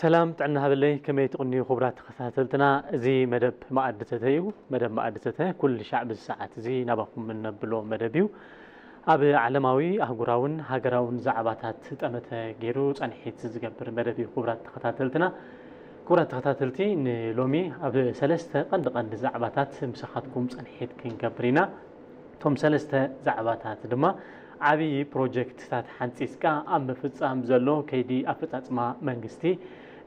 ሰላም ጥዕና ሃበለይ፣ ከመይ ትቕንዩ ክቡራት ተኸታተልትና? እዚ መደብ መኣዲ ተተ እዩ። መደብ መኣዲ ተተ ኩሉ ሻዕ ብዚ ሰዓት እዚ ናባኹም እነብሎ መደብ እዩ። ኣብ ዓለማዊ፣ ኣህጉራውን ሃገራውን ዛዕባታት ጠመተ ገይሩ ጸንሒት ዝገብር መደብ እዩ። ክቡራት ተኸታተልትና፣ ክቡራት ተኸታተልቲ፣ ንሎሚ ኣብ ሰለስተ ቀንዲ ቀንዲ ዛዕባታት ምሳኻትኩም ጸንሒት ክንገብር ኢና። እቶም ሰለስተ ዛዕባታት ድማ፣ ዓብዪ ፕሮጀክትታት ሓንጺጽካ ኣብ ምፍጻም ዘሎ ከይዲ ኣፈጻጽማ መንግስቲ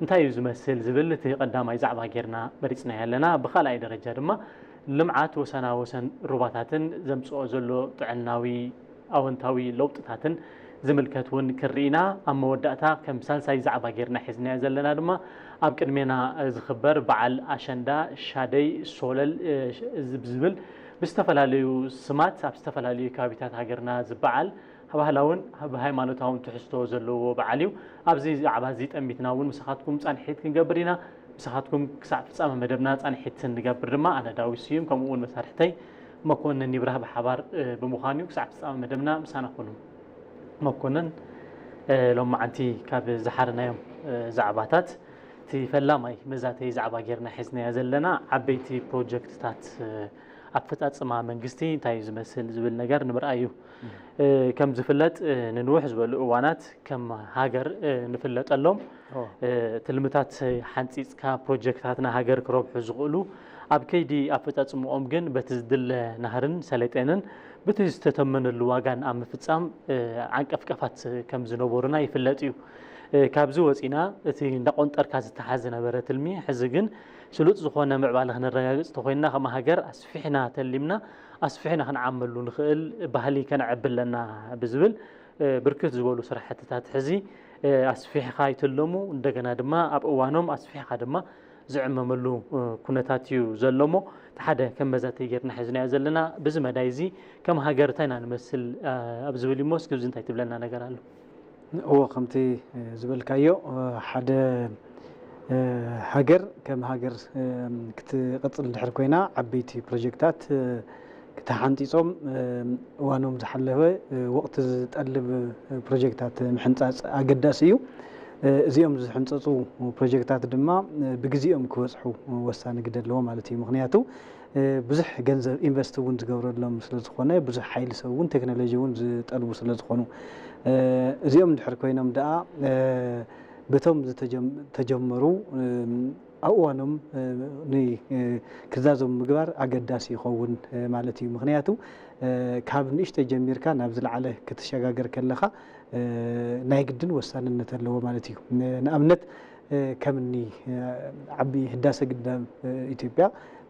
እንታይ እዩ ዝመስል ዝብል እቲ ቀዳማይ ዛዕባ ጌርና መሪጽናዮ ኣለና። ብኻልኣይ ደረጃ ድማ፣ ልምዓት ወሰና ወሰን ሩባታትን ዘምጽኦ ዘሎ ጥዕናዊ ኣወንታዊ ለውጥታትን ዝምልከት እውን ክንርኢ ኢና። ኣብ መወዳእታ ከም ሳልሳይ ዛዕባ ጌርና ሒዝናዮ ዘለና ድማ፣ ኣብ ቅድሜና ዝኽበር በዓል ኣሸንዳ፣ ሻደይ፣ ሶለል፣ እ፣ ሽ-፣ ዝብ-፣ ዝብል ብዝተፈላለዩ ስማት ኣብ ዝተፈላለዩ ከባቢታት ሃገርና ዝበዓል ባህላውን ብሃይማኖታውን ትሕዝቶ ዘለዎ በዓል እዩ። ኣብዚ ዛዕባ እዚ ጠሚትና እውን ምሳኻትኩም ጻንሒት ክንገብር ኢና። ምሳኻትኩም ክሳዕ ፍጻመ መደብና ጻንሒት እንገብር ድማ ኣነ ዳዊት ስዩም፣ ከምኡ እውን መሳርሕተይ መኮንን ይብራህ ብሓባር፣ እ፣ ብምዃን እዩ። ክሳዕ ፍጻመ መደብና ምሳና ኩኑ። መኮንን፣ እ፣ ሎማዓንቲ ካብ ዝሓረናዮም፣ እ፣ ዛዕባታት እቲ ፈላማይ መዛተዪ ዛዕባ ጌርና ሒዝናዮ ዘለና ዓበይቲ ፕሮጀክትታት፣ እ፣ ኣፈጻጽማ መንግስቲ እንታይ እዩ ዝመስል ዝብል ነገር ንምርኣይ እዩ። እ፣ ከም ዝፍለጥ፣ እ፣ ንንውሕ ዝበሉ እዋናት ከም ሃገር፣ እ፣ ንፍለጠሎም፣ ኦ። እ፣ ትልምታት ሓንጺጽካ ፕሮጀክታት ንሃገር ክረብሑ ዝኽእሉ፣ ኣብ ከይዲ ኣፈጻጽምኦም ግን በቲ ዝድለ ናህርን ሰለጤንን በቲ ዝተተመነሉ ዋጋን ኣብ ምፍጻም፣ እ፣ ዓንቀፍቀፋት ከም ዝነበሩና ይፍለጥ እዩ። እ፣ ካብዚ ወጺና እቲ እንዳቆንጠርካ ዝተሓዝ ዝነበረ ትልሚ፣ ሕዚ ግን ስሉጥ ዝኾነ ምዕባለ ክነረጋግጽ ተኾይንና ከም ሃገር ኣስፊሕና ተሊምና ኣስፊሕና ክንዓመሉ ንኽእል ባህሊ ከነዕቢ ኣለና ብዝብል፣ እ፣ ብርክት ዝበሉ ስራሕትታት ሕዚ፣ እ፣ ኣስፊሕኻ ይትለሙ፣ እንደገና ድማ ኣብ እዋኖም ኣስፊሕኻ ድማ ዝዕመመሉ፣ እ፣ ኩነታት እዩ ዘሎ እሞ፣ እቲ ሓደ ከም መዛተዪ ጌርና ሒዝናዮ ዘለና፣ ብዚ መዳይ እዚ ከም ሃገር እንታይ ኢና ንመስል፣ እ፣ ኣብ ዝብል እዩ እሞ፣ እስኪ ኣብዚ እንታይ ትብለና ነገር ኣሎ? እዎ፣ ከምቲ ዝበልካዮ፣ ሓደ፣ እ፣ ሃገር ከም ሃገር፣ እ፣ ክትቕጽል እንድሕር ኮይና፣ ዓበይቲ ፕሮጀክታት፣ እ፣ ተሓንጺጾም፣ እ፣ እዋኖም ዝሓለፈ፣ እ፣ ወቕቲ ዝጠልብ፣ እ፣ ፕሮጀክታት ምሕንጻጽ ኣገዳሲ እዩ። እ፣ እዚኦም ዝሕንጸጹ ፕሮጀክታት ድማ፣ እ፣ ብግዜኦም ክበጽሑ ወሳኒ ግደ ኣለዎ ማለት እዩ። ምኽንያቱ፣ እ፣ ብዙሕ ገንዘብ ኢንቨስት እውን ዝገብረሎም ስለ ዝኾነ፣ ብዙሕ ሓይሊ ሰብ እውን ቴክኖሎጂ እውን ዝጠልቡ ስለ ዝኾኑ፣ እ፣ እዚኦም እንድሕር ኮይኖም ደኣ፣ እ፣ በቶም ዝተጀም-፣ ተጀመሩ፣ እ፣ ኣብ እዋኖም፣ እ፣ ን-፣ እ፣ ክዛዘሙ ምግባር ኣገዳሲ ይኸውን፣ እ፣ ማለት እዩ። ምኽንያቱ፣ እ፣ ካብ ንእሽተይ ጀሚርካ ናብ ዝለዓለ ክትሸጋገር ከለኻ፣ እ፣ ናይ ግድን ወሳንነት ኣለዎ ማለት እዩ። ን-፣ ንኣብነት፣ እ፣ ከም እኒ፣ እ፣ ዓቢ ህዳሰ ግድብ፣ እ፣ ኢትዮጵያ፣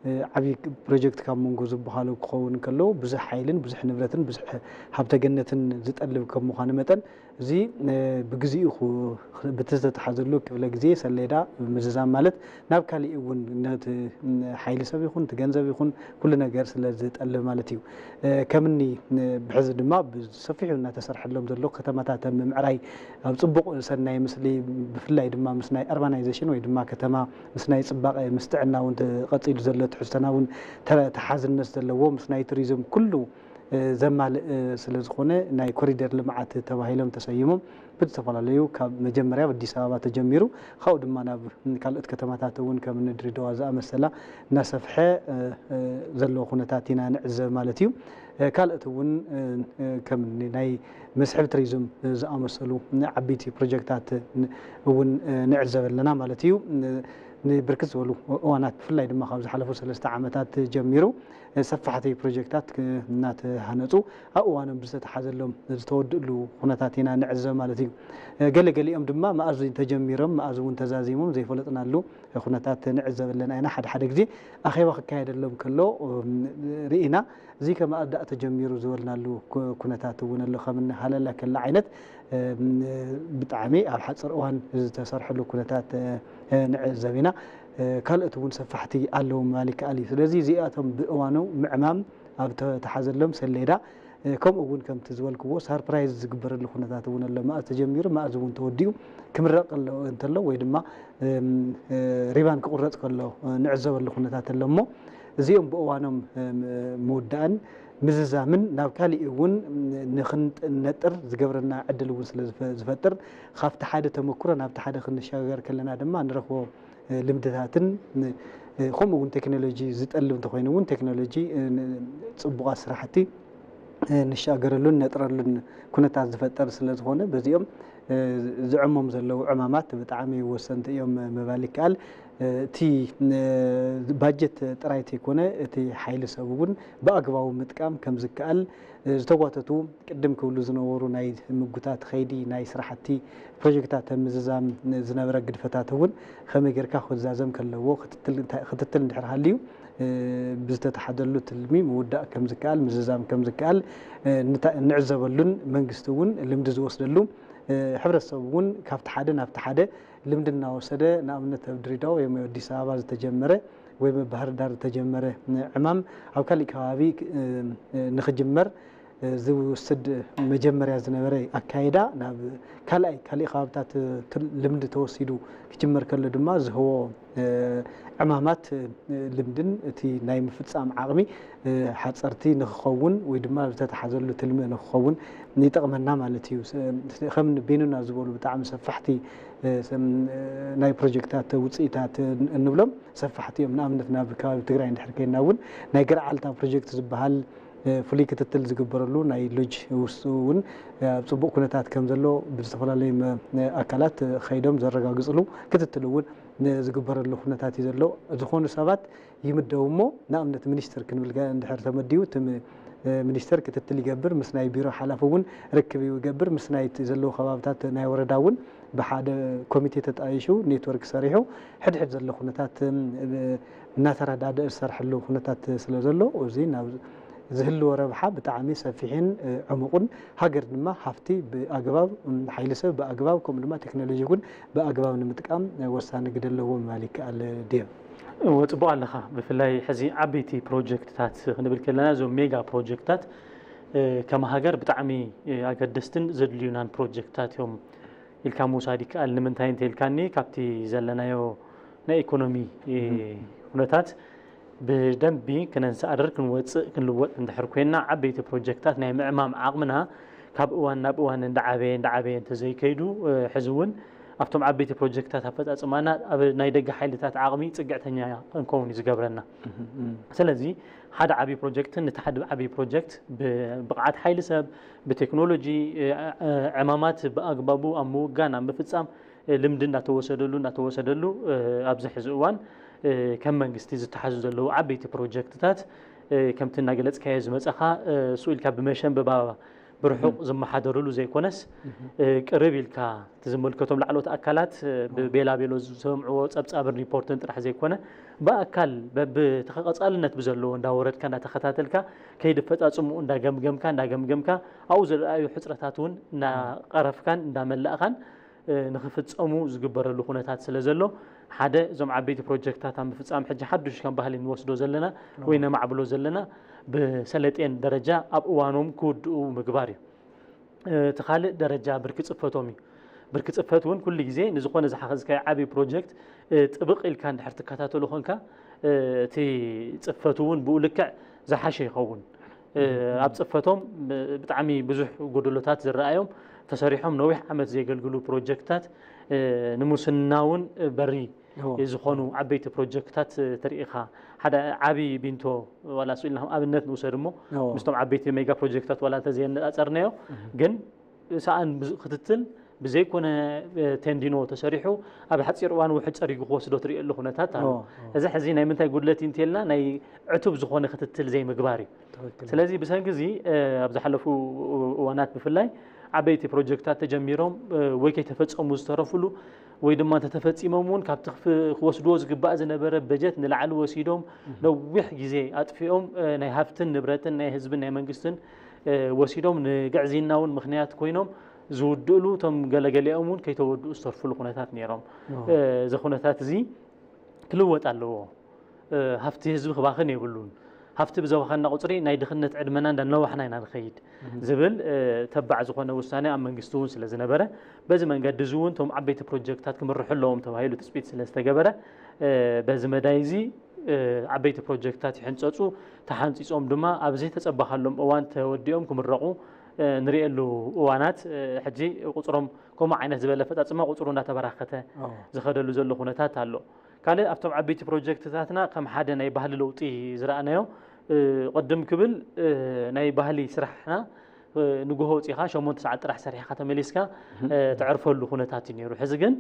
እ፣ ዓቢ ፕሮጀክት ካብ መንጎ ዝበሃሉ ክኸውን ከሎ፣ ብዙሕ ሓይልን ብዙሕ ንብረትን ብዙሕ ሃብተ ገነትን ዝጠልብ ከም ምዃኑ መጠን፣ እዚ፣ እ፣ ብግዚኡ ኹ-፣ በቲ ዝተተሓዘሉ ክፍለ ግዜ ሰሌዳ ምዝዛም ማለት፣ ናብ ካሊእ እውን ነቲ፣ እ፣ ሓይሊ ሰብ ይኹን፣ እቲ ገንዘብ ይኹን፣ ኩሉ ነገር ስለ ዝጠልብ ማለት እዩ። እ፣ ከምኒ፣ እ፣ ብሕዚ ድማ ብሰፊሑ እናተሰርሐሎም ዘሎ ከተማታት ኣብ ምምዕራይ፣ ኣብ ጽቡቕ ሰናይ ምስሊ፣ ብፍላይ ድማ ምስ ናይ ኣርባናይዜሽን ወይ ድማ ከተማ ምስ ናይ ጽባቐ፣ ምስ ጥዕና እውን ተቐጺሉ ዘሎ ትሕዝቶና እውን ተረ-፣ ተሓዝነት ዘለዎ፣ ምስ ናይ ቱሪዝም ኩሉ፣ እ፣ ዘማልእ፣ እ፣ ስለ ዝኾነ፣ ናይ ኮሪደር ልምዓት ተባሂሎም ተሰይሞም፣ ብዝተፈላለዩ ካብ መጀመርያ ኣብ ኣዲስ ኣበባ ተጀሚሩ፣ ካብኡ ድማ ናብ ካልኦት ከተማታት እውን ከም እኒ ድሬዳዋ ዝኣመሰላ እናሰፍሐ፣ እ፣ እ፣ ዘሎ ኩነታት ኢና ንዕዘብ ማለት እዩ። እ፣ ካልኦት እውን፣ እ፣ እ፣ ከም እኒ ናይ መስሕብ ቱሪዝም፣ እ፣ ዝኣመሰሉ ዓበይቲ ፕሮጀክታት ን-፣ እውን፣ እ፣ ንዕዘብ ኣለና ማለት እዩ። ን-፣ ንብርክት ዝበሉ እዋናት፣ ብፍላይ ድማ ካብ ዝሓለፉ ሰለስተ ዓመታት ጀሚሩ፣ እ፣ ሰፋሕቲ ፕሮጀክታት ክ-፣ እናተሃነፁ፣ ኣብ እዋኖም ብዝተተሓዘሎም ዝተወድእሉ ኩነታት ኢና ንዕዘብ ማለት እዩ። እ፣ ገለ ገሊኦም ድማ መኣዝ ተጀሚሮም፣ መኣዝ እውን ተዛዚሞም ዘይፈለጥናሉ ኩነታት ንዕዘብ ኣለና ኢና። ሓደ ሓደ ግዜ ኣኼባ ክካየደሎም ከሎ፣ እም፣ ርኢና፣ እዚ ከመኣ ዳኣ ተጀሚሩ ዝበልናሉ ኩ-፣ ኩነታት እውን ኣሎ። ከም እኒ ሃለላ ከላ ዓይነት፣ እም፣ ብጣዕሚ ኣብ ሓፂር እዋን ዝተሰርሐሉ ኩነታት፣ እ፣ ንዕዘብ ኢና። እ፣ ካልኦት እውን ሰፋሕቲ ኣለዉ ምባል ይከኣል እዩ። ስለዚ እዚኣቶም ብእዋኑ ምዕማም፣ ኣብ ተተሓዘሎም ሰሌዳ፣ እ፣ ከምኡ እውን ከምቲ ዝበልክዎ ሳርፕራይዝ ዝግበረሉ ኩነታት እውን ኣሎ። መኣዝ ተጀሚሩ፣ መኣዝ እውን ተወዲኡ፣ ክምረቕ ከሎ፣ እንተሎ ወይ ድማ፣ እም፣ እ፣ ሪባን ክቑረጽ ከሎ፣ እ፣ ንዕዘበሉ ኩነታት ኣሎ እሞ፣ እዚኦም ብእዋኖም፣ እ፣ ም-፣ ምውዳእን፣ ምዝዛምን ናብ ካሊእ እውን ንክንነጥር ዝገብረና ዕድል እውን ስለ ዝፈጥር ካብቲ ሓደ ተመክሮ ናብቲ ሓደ ክንሻገር ከለና ድማ ንረኽቦ ልምድታትን ከምኡ እውን ቴክኖሎጂ ዝጠልብ እንተኮይኑ እውን ቴክኖሎጂ ፅቡቓት ስራሕቲ ንሻገረሉን ነጥረሉን ኩነታት ዝፈጠር ስለ ዝኾነ በዚኦም ዝዕሞም ዘለዉ ዕማማት ብጣዕሚ ወሰንቲ እዮም ምባል ይከኣል። እቲ ባጀት ጥራይ ተይኮነ እቲ ሓይሊ ሰብ እውን ብኣግባቡ ምጥቃም ከም ዝከኣል ዝተጓተቱ ቅድም ክብሉ ዝነበሩ ናይ ምጉታት ኸይዲ ናይ ስራሕቲ ፕሮጀክታት ምዝዛም ዝነበረ ግድፈታት እውን ከመይ ጌርካ ክዛዘም ከለዎ ክትትል እንድሕር ሃልዩ ብዝተተሓዘሉ ትልሚ ምውዳእ ከም ዝከኣል ምዝዛም ከም ዝከኣል ንዕዘበሉን መንግስቲ እውን ልምዲ ዝወስደሉ ሕብረተሰብ እውን ካብቲ ሓደ ናብቲ ሓደ ልምዲ እናወሰደ ንኣብነት ኣብ ድሬዳዋ ወይ ኣዲስ ኣበባ ዝተጀመረ ወይ ኣብ ባህር ዳር ዝተጀመረ ዕማም ኣብ ካሊእ ከባቢ ንክጅመር ዝውስድ መጀመርያ ዝነበረ ኣካይዳ ናብ ካልኣይ ካሊእ ከባብታት ልምዲ ተወሲዱ ክጅመር ከሎ ድማ ዝህቦ ዕማማት ልምድን እቲ ናይ ምፍፃም ዓቕሚ ሓፀርቲ ንክኸውን ወይ ድማ ዝተተሓዘሉ ትልሚ ንክኸውን ይጠቕመና ማለት እዩ። ከም ቤኑና ዝበሉ ብጣዕሚ ሰፋሕቲ ናይ ፕሮጀክታት ውፅኢታት እንብሎም ሰፋሕቲ እዮም። ንኣብነት ናብ ከባቢ ትግራይ እንድሕር ከይና እውን ናይ ገርዓልታ ፕሮጀክት ዝበሃል ፍሉይ ክትትል ዝግበረሉ ናይ ሎጅ ውስጡ እውን ኣብ ፅቡቕ ኩነታት ከም ዘሎ ብዝተፈላለዩ ኣካላት ከይዶም ዘረጋግፅሉ ክትትል እውን ዝግበረሉ ኩነታት እዩ ዘሎ። ዝኾኑ ሰባት ይምደቡ እሞ ንኣብነት ሚኒስትር ክንብል እንድሕር ተመዲቡ እቲ ሚኒስተር ክትትል ይገብር፣ ምስ ናይ ቢሮ ሓላፊ እውን ርክብ ይገብር፣ ምስ ናይ ዘለዉ ከባብታት ናይ ወረዳ እውን ብሓደ ኮሚቴ ተጣይሹ ኔትወርክ ሰሪሑ ሕድሕድ ዘሎ ኩነታት እናተረዳድአ ዝሰርሐሉ ኩነታት ስለ ዘሎ እዚ ናብ ዝህልዎ ረብሓ ብጣዕሚ ሰፊሕን ዕሙቕን ሃገር ድማ ሃፍቲ ብኣግባብ ሓይሊ ሰብ ብኣግባብ ከምኡ ድማ ቴክኖሎጂ እውን ብኣግባብ ንምጥቃም ወሳኒ ግደ ኣለዎ ምባል ይከኣል ድዮ? እወ፣ ጽቡቕ ኣለኻ። ብፍላይ ሕዚ ዓበይቲ ፕሮጀክትታት ክንብል ከለና፣ እዞም ሜጋ ፕሮጀክትታት፣ እ፣ ከም ሃገር ብጣዕሚ፣ እ፣ ኣገደስትን ዘድልዩናን ፕሮጀክትታት እዮም ኢልካ ምውሳድ ይከኣል። ንምንታይ እንተ ኢልካኒ፣ ካብቲ ዘለናዮ ናይ ኢኮኖሚ፣ እ፣ እህ። ኩነታት ብደንቢ ክነንሰኣድር፣ ክንወጽእ፣ ክንልወጥ እንድሕር ኮይንና፣ ዓበይቲ ፕሮጀክትታት ናይ ምዕማም ዓቕምና ካብ እዋን ናብ እዋን እንዳዓበየ፣ እንዳዓበየ እንተዘይከይዱ፣ እ፣ ሕዚ እውን ኣብቶም ዓበይቲ ፕሮጀክትታት ኣፈጻጽማና ኣብ ናይ ደገ ሓይልታት ዓቕሚ ጽግዕተኛ ክንከውን እዩ ዝገብረና። እህ፣ እህ። ስለዚ ሓደ ዓብዪ ፕሮጀክትን ነቲ ሓደ ዓብዪ ፕሮጀክት ብብቕዓት ሓይሊ ሰብ፣ ብቴክኖሎጂ፣ እ፣ እ፣ ዕማማት ብኣግባቡ ኣብ ምውጋን፣ ኣብ ምፍጻም፣ እ፣ ልምዲ እናተወሰደሉ፣ እናተወሰደሉ፣ እ፣ ኣብዚ ሕዚ እዋን፣ እ፣ ከም መንግስቲ ዝተሓዙ ዘለዉ ዓበይቲ ፕሮጀክትታት፣ እ፣ ከምቲ እናገለጽካዮ ዝመጸኻ፣ እ፣ ስኡ ኢልካ ብመሸንበባ ብርሑቕ እህ። ዝመሓደርሉ ዘይኮነስ፣ እህ። እ፣ ቅርብ ኢልካ እቲ ዝምልከቶም ላዕለዎት ኣካላት፣ እ፣ ብ-፣ ኣዎ። ቤላ ቤሎ ዝሰምዕዎ ጸብጻብን ሪፖርትን ጥራሕ ዘይኮነ፣ ብኣካል በብ-፣ ተኸ-፣ ቀጻልነት ብዘለዎ እንዳወረድካ፣ እንዳተኸታተልካ፣ ከይዲ ኣፈጻጽምኡ እንዳገምገምካ፣ እንዳገምገምካ፣ ኣብኡ ዝረኣዩ ሕጽረታት እውን እናቐረፍካን እንዳመላእኻን፣ እ፣ ንኽፍጸሙ ዝግበረሉ ኩነታት ስለ ዘሎ፣ ሓደ እዞም ዓበይቲ ፕሮጀክትታት ኣብ ምፍጻም ሕጂ ሓዱሽ ከም ባህሊ ንወስዶ ዘለና ኣዎ። ወይ ነማዕብሎ ዘለና ብሰለጤን ደረጃ ኣብ እዋኖም ክውድኡ ምግባር እዩ። እ፣ እቲ ካልእ ደረጃ ብርኪ ጽፈቶም እዩ። ብርኪ ጽፈት እውን ኩሉ ግዜ ንዝኾነ ዝሓኸዝካዮ ዓብዪ ፕሮጀክት፣ እ፣ ጥብቕ ኢልካ እንድሕር ትከታተሎ ኮንካ፣ እ፣ እቲ ጽፈቱ እውን ብኡ ልክዕ ዝሓሸ ይኸውን። እ፣ እህ። ኣብ ጽፈቶም ብ-፣ ብጣዕሚ ብዙሕ ጎደሎታት ዝረኣዮም፣ ተሰሪሖም ነዊሕ ዓመት ዘየገልግሉ ፕሮጀክትታት፣ እ፣ ንሙስና እውን በሪ እዎ። ዝኾኑ ዓበይቲ ፕሮጀክትታት፣ እ፣ ተርኢ ኢኻ። ሓደ ዓቢ ቢንቶ ዋላ ስኢልና ከም ኣብነት ንውሰድ እሞ፣ እዎ። ምስቶም ዓበይቲ ሜጋ ፕሮጀክትታት ዋላ እንተዘየነጻጸርናዮ፣ እህ። ግን ሰኣን ብዝ-፣ ክትትል ብዘይኮነ፣ እ፣ ቴንዲኖ ተሰሪሑ ኣብ ሓጺር እዋን ውሕድ ጸሪጉ ክወስዶ ትርእየሉ ኩነታት ኣሎ። እዎ፣ እዎ። እዚ ሕዚ ናይ ምንታይ ጉድለት እዩ እንተልና ናይ ዕቱብ ዝኾነ ክትትል ዘይምግባር እዩ። ትኽክል። ስለዚ ብሰንኪ እዚ፣ እ፣ ኣብ ዝሓለፉ እዋናት ብፍላይ ዓበይቲ ፕሮጀክትታት ተጀሚሮም፣ እ፣ ወይ ከይተፈጸሙ ዝተረፉሉ ወይ ድማ እንተተፈጺሞም እውን ካብቲ ክፍ-፣ ክወስድዎ ዝግባእ ዝነበረ በጀት ንላዕሊ ወሲዶም እህ። ነዊሕ ግዜ ኣጥፊኦም፣ እ፣ ናይ ሃፍትን ንብረትን ናይ ህዝብን ናይ መንግስትን፣ እ፣ ወሲዶም ንግዕዝይና እውን ምኽንያት ኮይኖም ዝውድእሉ እቶም ገለገሊኦም እውን ከይተወድኡ ዝተርፉሉ ኩነታት ነይሮም። ኣዎ። እ፣ እዚ ኩነታት እዚ ክልወጥ ኣለዎ። እ፣ ሃፍቲ ህዝቢ ክባኽን የብሉን። ሃፍቲ ብዘባኸና ቁጽሪ ናይ ድኽነት ዕድመና እንዳነዋሕና ኢና ንኸይድ እህ። ዝብል፣ እ፣ ተባዕ ዝኾነ ውሳኔ ኣብ መንግስቲ እውን ስለ ዝነበረ፣ በዚ መንገዲ እዚ እውን እቶም ዓበይቲ ፕሮጀክትታት ክምርሑ ኣለዎም ተባሂሉ ትጽቢት ስለ ዝተገበረ፣ እ፣ በዚ መዳይ እዚ ዓበይቲ ፕሮጀክትታት ይሕንፀፁ፣ ተሓንፂፆም ድማ ኣብ ዘይተፀበኻሎም እዋን ተወዲኦም ክምረቑ ንሪኤሉ እዋናት፣ ሕጂ ቁፅሮም ከምኡ ዓይነት ዝበለ ኣፈፃፅማ ቁፅሩ እናተበራኸተ ዝኸደሉ ዘሎ ኩነታት ኣሎ። ካልእ ኣብቶም ዓበይቲ ፕሮጀክትታትና ከም ሓደ ናይ ባህሊ ለውጢ ዝረኣናዮ፣ ቅድም ክብል ናይ ባህሊ ስራሕና ንግሆ ወፂኻ ሸሞንተ ሰዓት ጥራሕ ሰሪሕኻ ተመሊስካ ተዕርፈሉ ኩነታት እዩ ነይሩ። ሕዚ ግን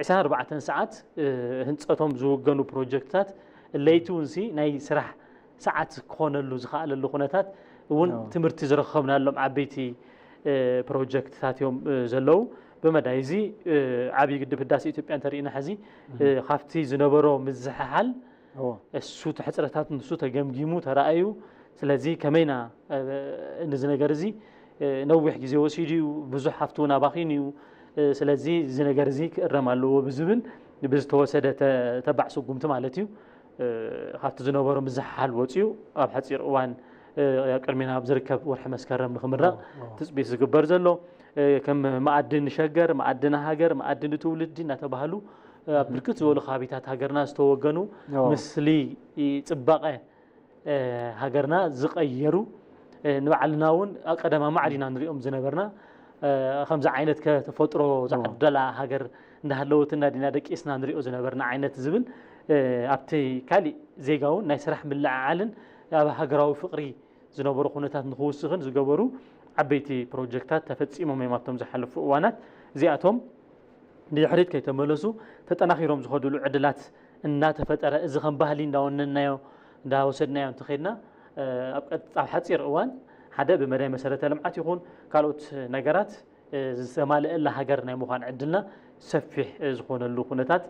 ዕስራን ኣርባዕተን ሰዓት ህንፀቶም ዝውገኑ ፕሮጀክትታት ለይቲ እውን ሲ ናይ ስራሕ ሰዓት ክኾነሉ ዝኸኣለሉ ኩነታት እውን ትምህርቲ ዝረኸብናሎም ዓበይቲ ፕሮጀክትታት እዮም ዘለዉ። ብመዳይ እዚ ዓብዪ ግድብ ህዳሴ ኢትዮጵያ እንተሪእና ሕዚ ካብቲ ዝነበሮ ምዝሕሓል እሱ ሕፅረታት ንሱ ተገምጊሙ ተራእዩ። ስለዚ ከመይና እዚ ነገር እዚ ነዊሕ ግዜ ወሲዱ እዩ፣ ብዙሕ ሃፍቲ እውን ኣባኺኑ እዩ። ስለዚ እዚ ነገር እዚ ክእረም ኣለዎ ብዝብል ብዝተወሰደ ተባዕ ስጉምቲ ማለት እዩ። ካብቲ ዝነበሮ ምዝሕሓል ወፂኡ ኣብ ሓፂር እዋን ኣብ ቅድሜና ኣብ ዝርከብ ወርሒ መስከረም ንክምረቕ ትፅቢት ዝግበር ዘሎ ከም መኣድን ሸገር፣ መኣድን ሃገር፣ መኣድን ትውልዲ እናተባህሉ ኣብ ብርክት ዝበሉ ከባቢታት ሃገርና ዝተወገኑ፣ ምስሊ ፅባቐ ሃገርና ዝቐየሩ፣ ንባዕልና እውን ኣብ ቀደም ኣማዕዲና ንሪኦም ዝነበርና፣ ከምዚ ዓይነት ከተፈጥሮ ዝዓደላ ሃገር እንዳሃለወትና ዲና ደቂስና ንሪኦ ዝነበርና ዓይነት ዝብል ኣብቲ ካሊእ ዜጋ እውን ናይ ስራሕ ምልዕዓልን ኣብ ሃገራዊ ፍቕሪ ዝነበሩ ኩነታት ንክውስኽን ዝገበሩ ዓበይቲ ፕሮጀክታት ተፈፂሞም እዮም ኣብቶም ዝሓለፉ እዋናት። እዚኣቶም ንድሕሪት ከይተመለሱ ተጠናኺሮም ዝኸድሉ ዕድላት እናተፈጠረ፣ እዚ ከም ባህሊ እንዳወነንናዮ እንዳወሰድናዮ እንተኸድና፣ ኣብ ቀጥ- ኣብ ሓፂር እዋን ሓደ ብመዳይ መሰረተ ልምዓት ይኹን ካልኦት ነገራት ዝተማልአላ ሃገር ናይ ምዃን ዕድልና ሰፊሕ ዝኾነሉ ኩነታት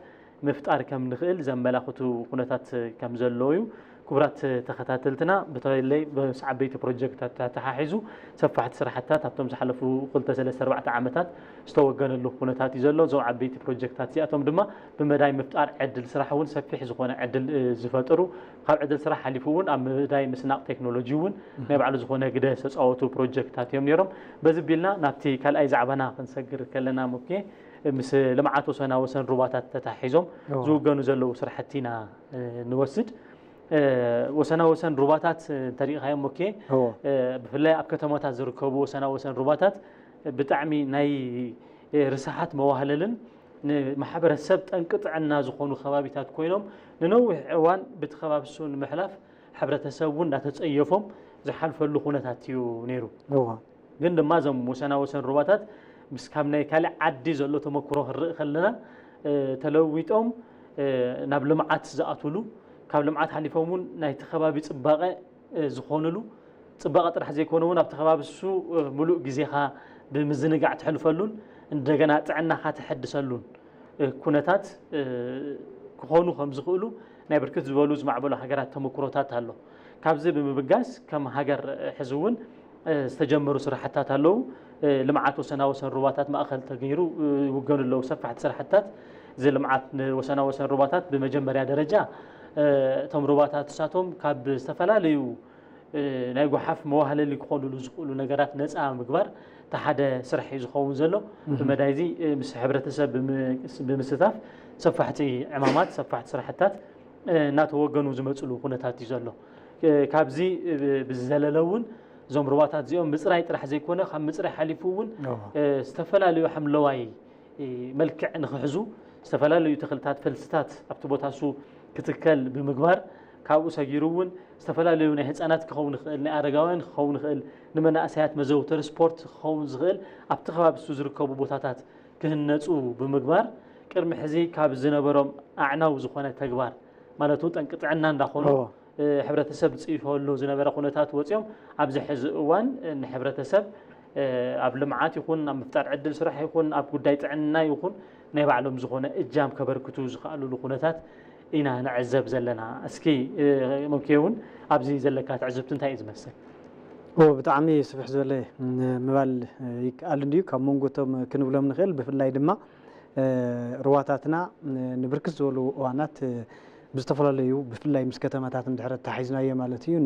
ምፍጣር ከም ንኽእል ዘመላኽቱ ኩነታት ከም ዘሎ እዩ። ክቡራት ተኸታተልትና፣ በተለይ ምስ ዓበይቲ ፕሮጀክትታት ተተሓሒዙ ሰፋሕቲ ስራሕትታት ኣብቶም ዝሓለፉ ክልተ፣ ሰለስተ፣ ኣርባዕተ ዓመታት ዝተወገነሉ ኩነታት እዩ ዘሎ። እዞም ዓበይቲ ፕሮጀክትታት እዚኣቶም ድማ ብመዳይ ምፍጣር ዕድል ስራሕ እውን ሰፊሕ ዝኾነ ዕድል ዝፈጥሩ፣ ካብ ዕድል ስራሕ ሓሊፉ እውን ኣብ ምዳይ ምስናቕ ቴክኖሎጂ እውን ናይ ባዕሉ ዝኾነ ግደ ዝተፃወቱ ፕሮጀክትታት እዮም ነይሮም። በዚ ቢልና ናብቲ ካልኣይ ዛዕባና ክንሰግር ከለና፣ ሙኬ፣ ምስ ልምዓት ወሰና ወሰን ሩባታት ተታሒዞም ዝውገኑ ዘለዉ ስራሕቲ ኢና ንወስድ። ወሰና ወሰን ሩባታት እንተሪኢኻዮም፣ ሙኬ፣ ብፍላይ ኣብ ከተማታት ዝርከቡ ወሰና ወሰን ሩባታት ብጣዕሚ ናይ ርስሓት መዋህለልን ንማሕበረሰብ ጠንቂ ጥዕና ዝኾኑ ከባቢታት ኮይኖም፣ ንነዊሕ እዋን ብቲ ከባቢ እሱ ንምሕላፍ ሕብረተሰብ እውን እንዳተፀየፎም ዝሓልፈሉ ኩነታት እዩ ነይሩ። ግን ድማ እዞም ወሰና ወሰን ሩባታት ምስ ካብ ናይ ካልእ ዓዲ ዘሎ ተመክሮ ክንርኢ ከለና፣ ተለዊጦም ናብ ልምዓት ዝኣትውሉ፣ ካብ ልምዓት ሓሊፎም እውን ናይቲ ከባቢ ፅባቐ ዝኾኑሉ፣ ፅባቐ ጥራሕ ዘይኮነ እውን ኣብቲ ከባቢ እሱ ምሉእ ግዜኻ ብምዝንጋዕ ተሕልፈሉን እንደገና ጥዕናኻ ተሐድሰሉን ኩነታት ክኾኑ ከም ዝኽእሉ ናይ ብርክት ዝበሉ ዝማዕበሉ ሃገራት ተመክሮታት ኣሎ። ካብዚ ብምብጋስ ከም ሃገር ሕዚ እውን ዝተጀመሩ ስራሕታት ኣለዉ። ልምዓት ወሰና ወሰን ሩባታት ማእኸል ተገይሩ ይውገኑ ኣለዉ ሰፋሕቲ ስራሕታት። እዚ ልምዓት ንወሰና ወሰን ሩባታት ብመጀመርያ ደረጃ እቶም ሩባታት እሳቶም ካብ ዝተፈላለዩ ናይ ጓሓፍ መዋህለሊ ክኾኑሉ ዝኽእሉ ነገራት ነፃ ምግባር እቲ ሓደ ስራሕ እዩ ዝኸውን ዘሎ። ብመዳይ እዚ ምስ ሕብረተሰብ ብምስታፍ ሰፋሕቲ ዕማማት፣ ሰፋሕቲ ስራሕታት እናተወገኑ ዝመፅሉ ኩነታት እዩ ዘሎ። ካብዚ ብዝዘለለ እውን እዞም ሩባታት እዚኦም ምፅራይ ጥራሕ ዘይኮነ፣ ካብ ምፅራይ ሓሊፉ እውን ዝተፈላለዩ ሓምለዋይ መልክዕ ንክሕዙ ዝተፈላለዩ ተኽልታት፣ ፈልስታት ኣብቲ ቦታ እሱ ክትከል ብምግባር፣ ካብኡ ሰጊሩ እውን ዝተፈላለዩ ናይ ህፃናት ክኸውን ይኽእል፣ ናይ ኣረጋውያን ክኸውን ይኽእል፣ ንመናእሰያት መዘውተሪ ስፖርት ክኸውን ዝኽእል ኣብቲ ከባቢ እሱ ዝርከቡ ቦታታት ክህነፁ ብምግባር፣ ቅድሚ ሕዚ ካብ ዝነበሮም ኣዕናዊ ዝኾነ ተግባር፣ ማለት እውን ጠንቂ ጥዕና እንዳኾኑ ሕብረተሰብ ዝፅይፈሉ ዝነበረ ኩነታት ወፂኦም ኣብዚ ሕዚ እዋን ንሕብረተሰብ ኣብ ልምዓት ይኹን ኣብ ምፍጣር ዕድል ስራሕ ይኹን ኣብ ጉዳይ ጥዕና ይኹን ናይ ባዕሎም ዝኾነ እጃም ከበርክቱ ዝኽኣሉሉ ኩነታት ኢና ንዕዘብ ዘለና። እስኪ፣ ሙኬ፣ እውን ኣብዚ ዘለካ ትዕዝብቲ እንታይ እዩ ዝመስል? ብጣዕሚ ስፍሕ ዝበለ ምባል ይከኣል እንድዩ። ካብ መንጎ እቶም ክንብሎም ንኽእል፣ ብፍላይ ድማ ሩባታትና ንብርክት ዝበሉ እዋናት ብዝተፈላለዩ፣ ብፍላይ ምስ ከተማታት እንድሕር ኣተሓሒዝናዮ ማለት እዩ፣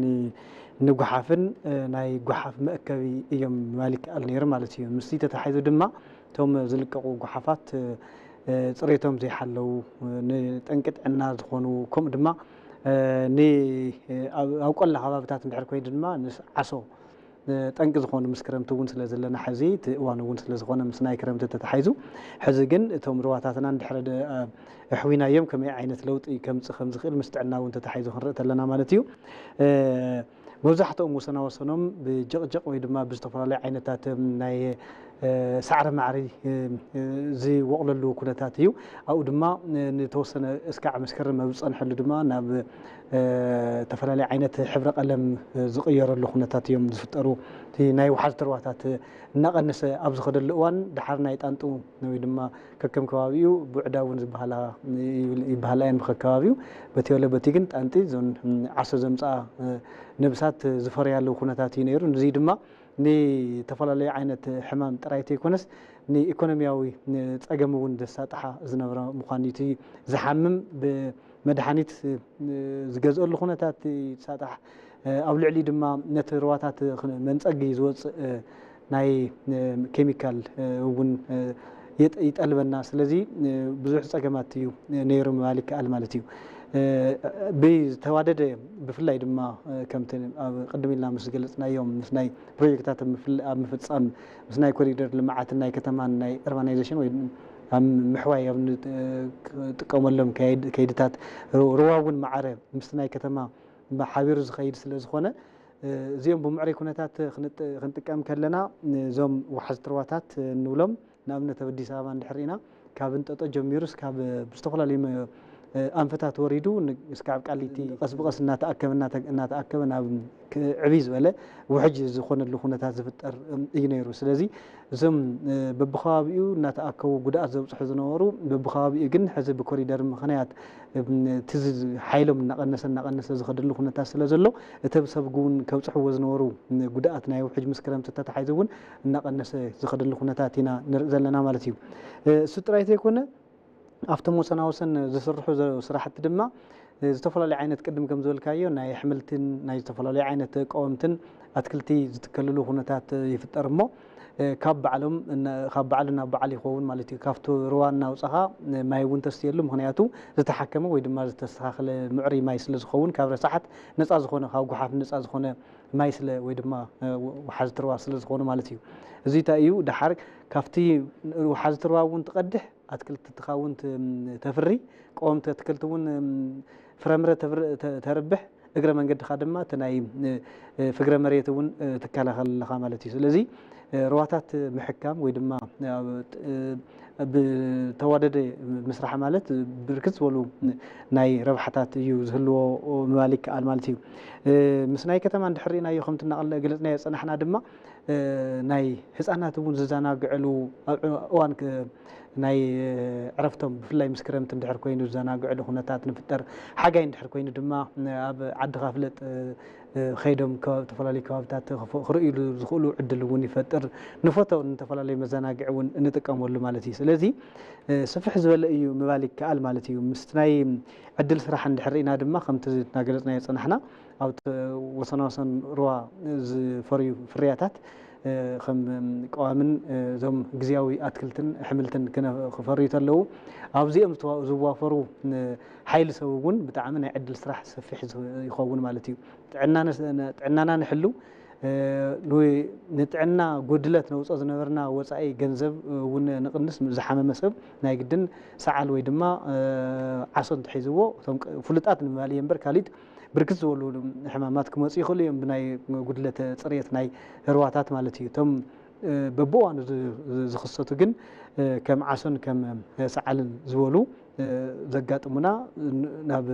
ንጉሓፍን ናይ ጉሓፍ መእከቢ እዮም ምባል ይከኣል ነይሩ ማለት እዩ። ምስቲ ተታሒዙ ድማ እቶም ዝልቀቑ ጉሓፋት ፅሬቶም ዘይሓለዉ፣ ንጠንቂ ጥዕና ዝኾኑ፣ ከምኡ ድማ ን ኣብ ቆላ ከባብታት እንድሕር ኮይኑ ድማ ንዓሶ ጠንቂ ዝኾኑ ምስ ክረምቲ እውን ስለ ዘለና፣ ሕዚ እቲ እዋን እውን ስለ ዝኾነ ምስ ናይ ክረምቲ ተተሓይዙ፣ ሕዚ ግን እቶም ርዋታትና እንድሕር ኣሕዊናዮም ከመይ ዓይነት ለውጢ ከምፅእ ከም ዝኽእል ምስ ጥዕና እውን ተተሓይዙ ክንርኢ ተለና ማለት እዩ። መብዛሕትኦም ወሰና ወሰኖም ብጀቕጀቕ ወይ ድማ ብዝተፈላለዩ ዓይነታት ናይ ሳዕሪ ማዕሪ ዝወቕለሉ ኩነታት እዩ። ኣብኡ ድማ ንተወሰነ እስካዕ መስከረም ኣብ ዝፀንሐሉ ድማ ናብ ዝተፈላለዩ ዓይነት ሕብረ ቀለም ዝቕየረሉ ኩነታት እዮም ዝፍጠሩ። እቲ ናይ ወሓዝቲ ርዋታት እናቐነሰ ኣብ ዝኸደሉ እዋን፣ ደሓር ናይ ጣንጡ ወይ ድማ ከከም ከባቢኡ ቡዕዳ እውን ዝበሃላ ይበሃላ እየን ብከከባቢኡ። በቲ ወለ በቲ ግን ጣንጢ እዞን ዓሶ ዘምፅኣ ነብሳት ዝፈርያሉ ኩነታት እዩ ነይሩ። እዚ ድማ ንተፈላለዩ ዓይነት ሕማም ጥራይ ተይኮነስ ንኢኮኖሚያዊ ጸገም እውን ዘሳጥሓ ዝነበረ ምዃኑ እቲ ዝሓምም ብመድሓኒት ዝገዝአሉ ኩነታት ይሳጣሕ። ኣብ ልዕሊ ድማ ነቲ ርዋታት መንጸጊ ዝወፅእ ናይ ኬሚካል እውን ይጠልበና። ስለዚ ብዙሕ ጸገማት እዩ ነይሩ ምባል ይከኣል ማለት እዩ። ብዝተዋደደ ብፍላይ ድማ ከምቲ ኣብ ቅድም ኢልና ምስ ዝገለጽናዮም ምስ ናይ ፕሮጀክትታት ኣብ ምፍጻም ምስ ናይ ኮሪደር ልምዓትን ናይ ከተማን ናይ ርባናይዜሽን ወይ ኣብ ምሕዋይ ኣብ ንጥቀመሎም ከይድታት ርዋ እውን ማዕረ ምስቲ ናይ ከተማ ሓቢሩ ዝኸይድ ስለ ዝኾነ እዚኦም ብምዕሩይ ኩነታት ክንጥቀም ከለና እዞም ወሓዝቲ ርዋታት ንብሎም ንኣብነት ኣብ ኣዲስ ኣበባ እንድሕር ኢና ካብ እንጠጦ ጀሚሩ እስካብ ዝተፈላለዩ ኣንፈታት ወሪዱ እስካብ ቃሊቲ ቀስ ብቀስ እናተኣከበ እናተኣከበ ናብ ዕብይ ዝበለ ውሕጅ ዝኾነሉ ኩነታት ዝፍጠር እዩ ነይሩ። ስለዚ እዞም በብከባቢኡ እናተኣከቡ ጉድኣት ዘብፅሑ ዝነበሩ በብከባቢኡ ግን ሕዚ ብኮሪደር ምኽንያት እቲ ሓይሎም እናቐነሰ እናቐነሰ ዝኸደሉ ኩነታት ስለ ዘሎ እቲ ብሰብ እውን ከብፅሕዎ ዝነበሩ ጉድኣት ናይ ውሕጅ ምስ ክረምቲ ተታሒዙ እውን እናቐነሰ ዝኸደሉ ኩነታት ኢና ንርኢ ዘለና ማለት እዩ። እሱ ጥራይ ዘይኮነ ኣብቶም ወሰናወሰን ዝስርሑ ስራሕቲ ድማ ዝተፈላለዩ ዓይነት ቅድም ከም ዝበልካዮ ናይ ኣሕምልትን ናይ ዝተፈላለዩ ዓይነት ቀወምትን ኣትክልቲ ዝትከልሉ ኩነታት ይፍጠር እሞ ካብ ባዕሎም ካብ በዓል ናብ በዓል ይኸውን ማለት እዩ። ካብቲ ርዋ እናውፃኻ ማይ እውን ተስትየሉ ምክንያቱ ዝተሓከመ ወይ ድማ ዝተስተኻኸለ ምዕሩይ ማይ ስለ ዝኸውን ካብ ረሳሓት ነፃ ዝኾነ ካብ ጉሓፍ ነፃ ዝኾነ ማይ ስለ ወይ ድማ ወሓዝቲ ርዋ ስለ ዝኾኑ ማለት እዩ። እዚ እንታይ እዩ ደሓር ካብቲ ወሓዝቲ ርዋ እውን ትቐድሕ ኣትክልቲ ትኸውን ተፍሪ ቀወምቲ ኣትክልቲ እውን ፍረምረ ተርብሕ እግረ መንገድኻ ድማ እቲ ናይ ፍግረ መሬት እውን ትከላኸል ኣለኻ ማለት እዩ። ስለዚ ርዋታት ምሕካም ወይ ድማ ብተዋደደ ምስራሕ ማለት ብርክት ዝበሉ ናይ ረብሓታት እዩ ዝህልዎ ምባል ይከኣል ማለት እዩ። ምስ ናይ ከተማ እንድሕር ርኢናዮ ከምቲ እናገለፅናዮ ዝፀናሕና ድማ ናይ ህፃናት እውን ዝዘናግዕሉ ኣብ እዋን ናይ ዕረፍቶም ብፍላይ ምስ ክረምቲ እንድሕር ኮይኑ ዝዘናግዕሉ ኩነታት ንፍጠር። ሓጋይ እንድሕር ኮይኑ ድማ ኣብ ዓድኻ ፍለጥ ከይዶም ዝተፈላለዩ ከባብታት ክርእሉ ዝኽእሉ ዕድል እውን ይፈጥር። ንፎቶ ንተፈላለዩ መዘናግዒ እውን እንጥቀመሉ ማለት እዩ። ስለዚ ስፍሕ ዝበለ እዩ ምባል ይከኣል ማለት እዩ። ምስ ናይ ዕድል ስራሕ እንድሕር ርኢና ድማ ከምቲ እናገለፅናዮ ዝፀናሕና ኣብቲ ወሰናወሰን ሩባ ዝፈርዩ ፍርያታት ከም ቀዋምን እዞም ግዝያዊ ኣትክልትን ኣሕምልትን ክፈርዩ ተለዉ ኣብዚኦም ዝዋፈሩ ሓይሊ ሰብ እውን ብጣዕሚ ናይ ዕድል ስራሕ ሰፊሕ ይኸውን ማለት እዩ። ጥዕናና ንሕሉ ንጥዕና ጉድለት ነውፅኦ ዝነበርና ወፃኢ ገንዘብ እውን ንቕንስ ዝሓመመ ሰብ ናይ ግድን ሰዓል ወይ ድማ ዓሶ እንተሒዝዎ እቶም ፍሉጣት ንምባል እየ እምበር ካሊእ ብርክት ዝበሉ ሕማማት ክመፁ ይኽእሉ እዮም ብናይ ጉድለተ ፅርየት ናይ ርዋታት ማለት እዩ። እቶም በብእዋኑ ዝኽሰቱ ግን ከም ዓሶን ከም ሰዓልን ዝበሉ ዘጋጥሙና ናብ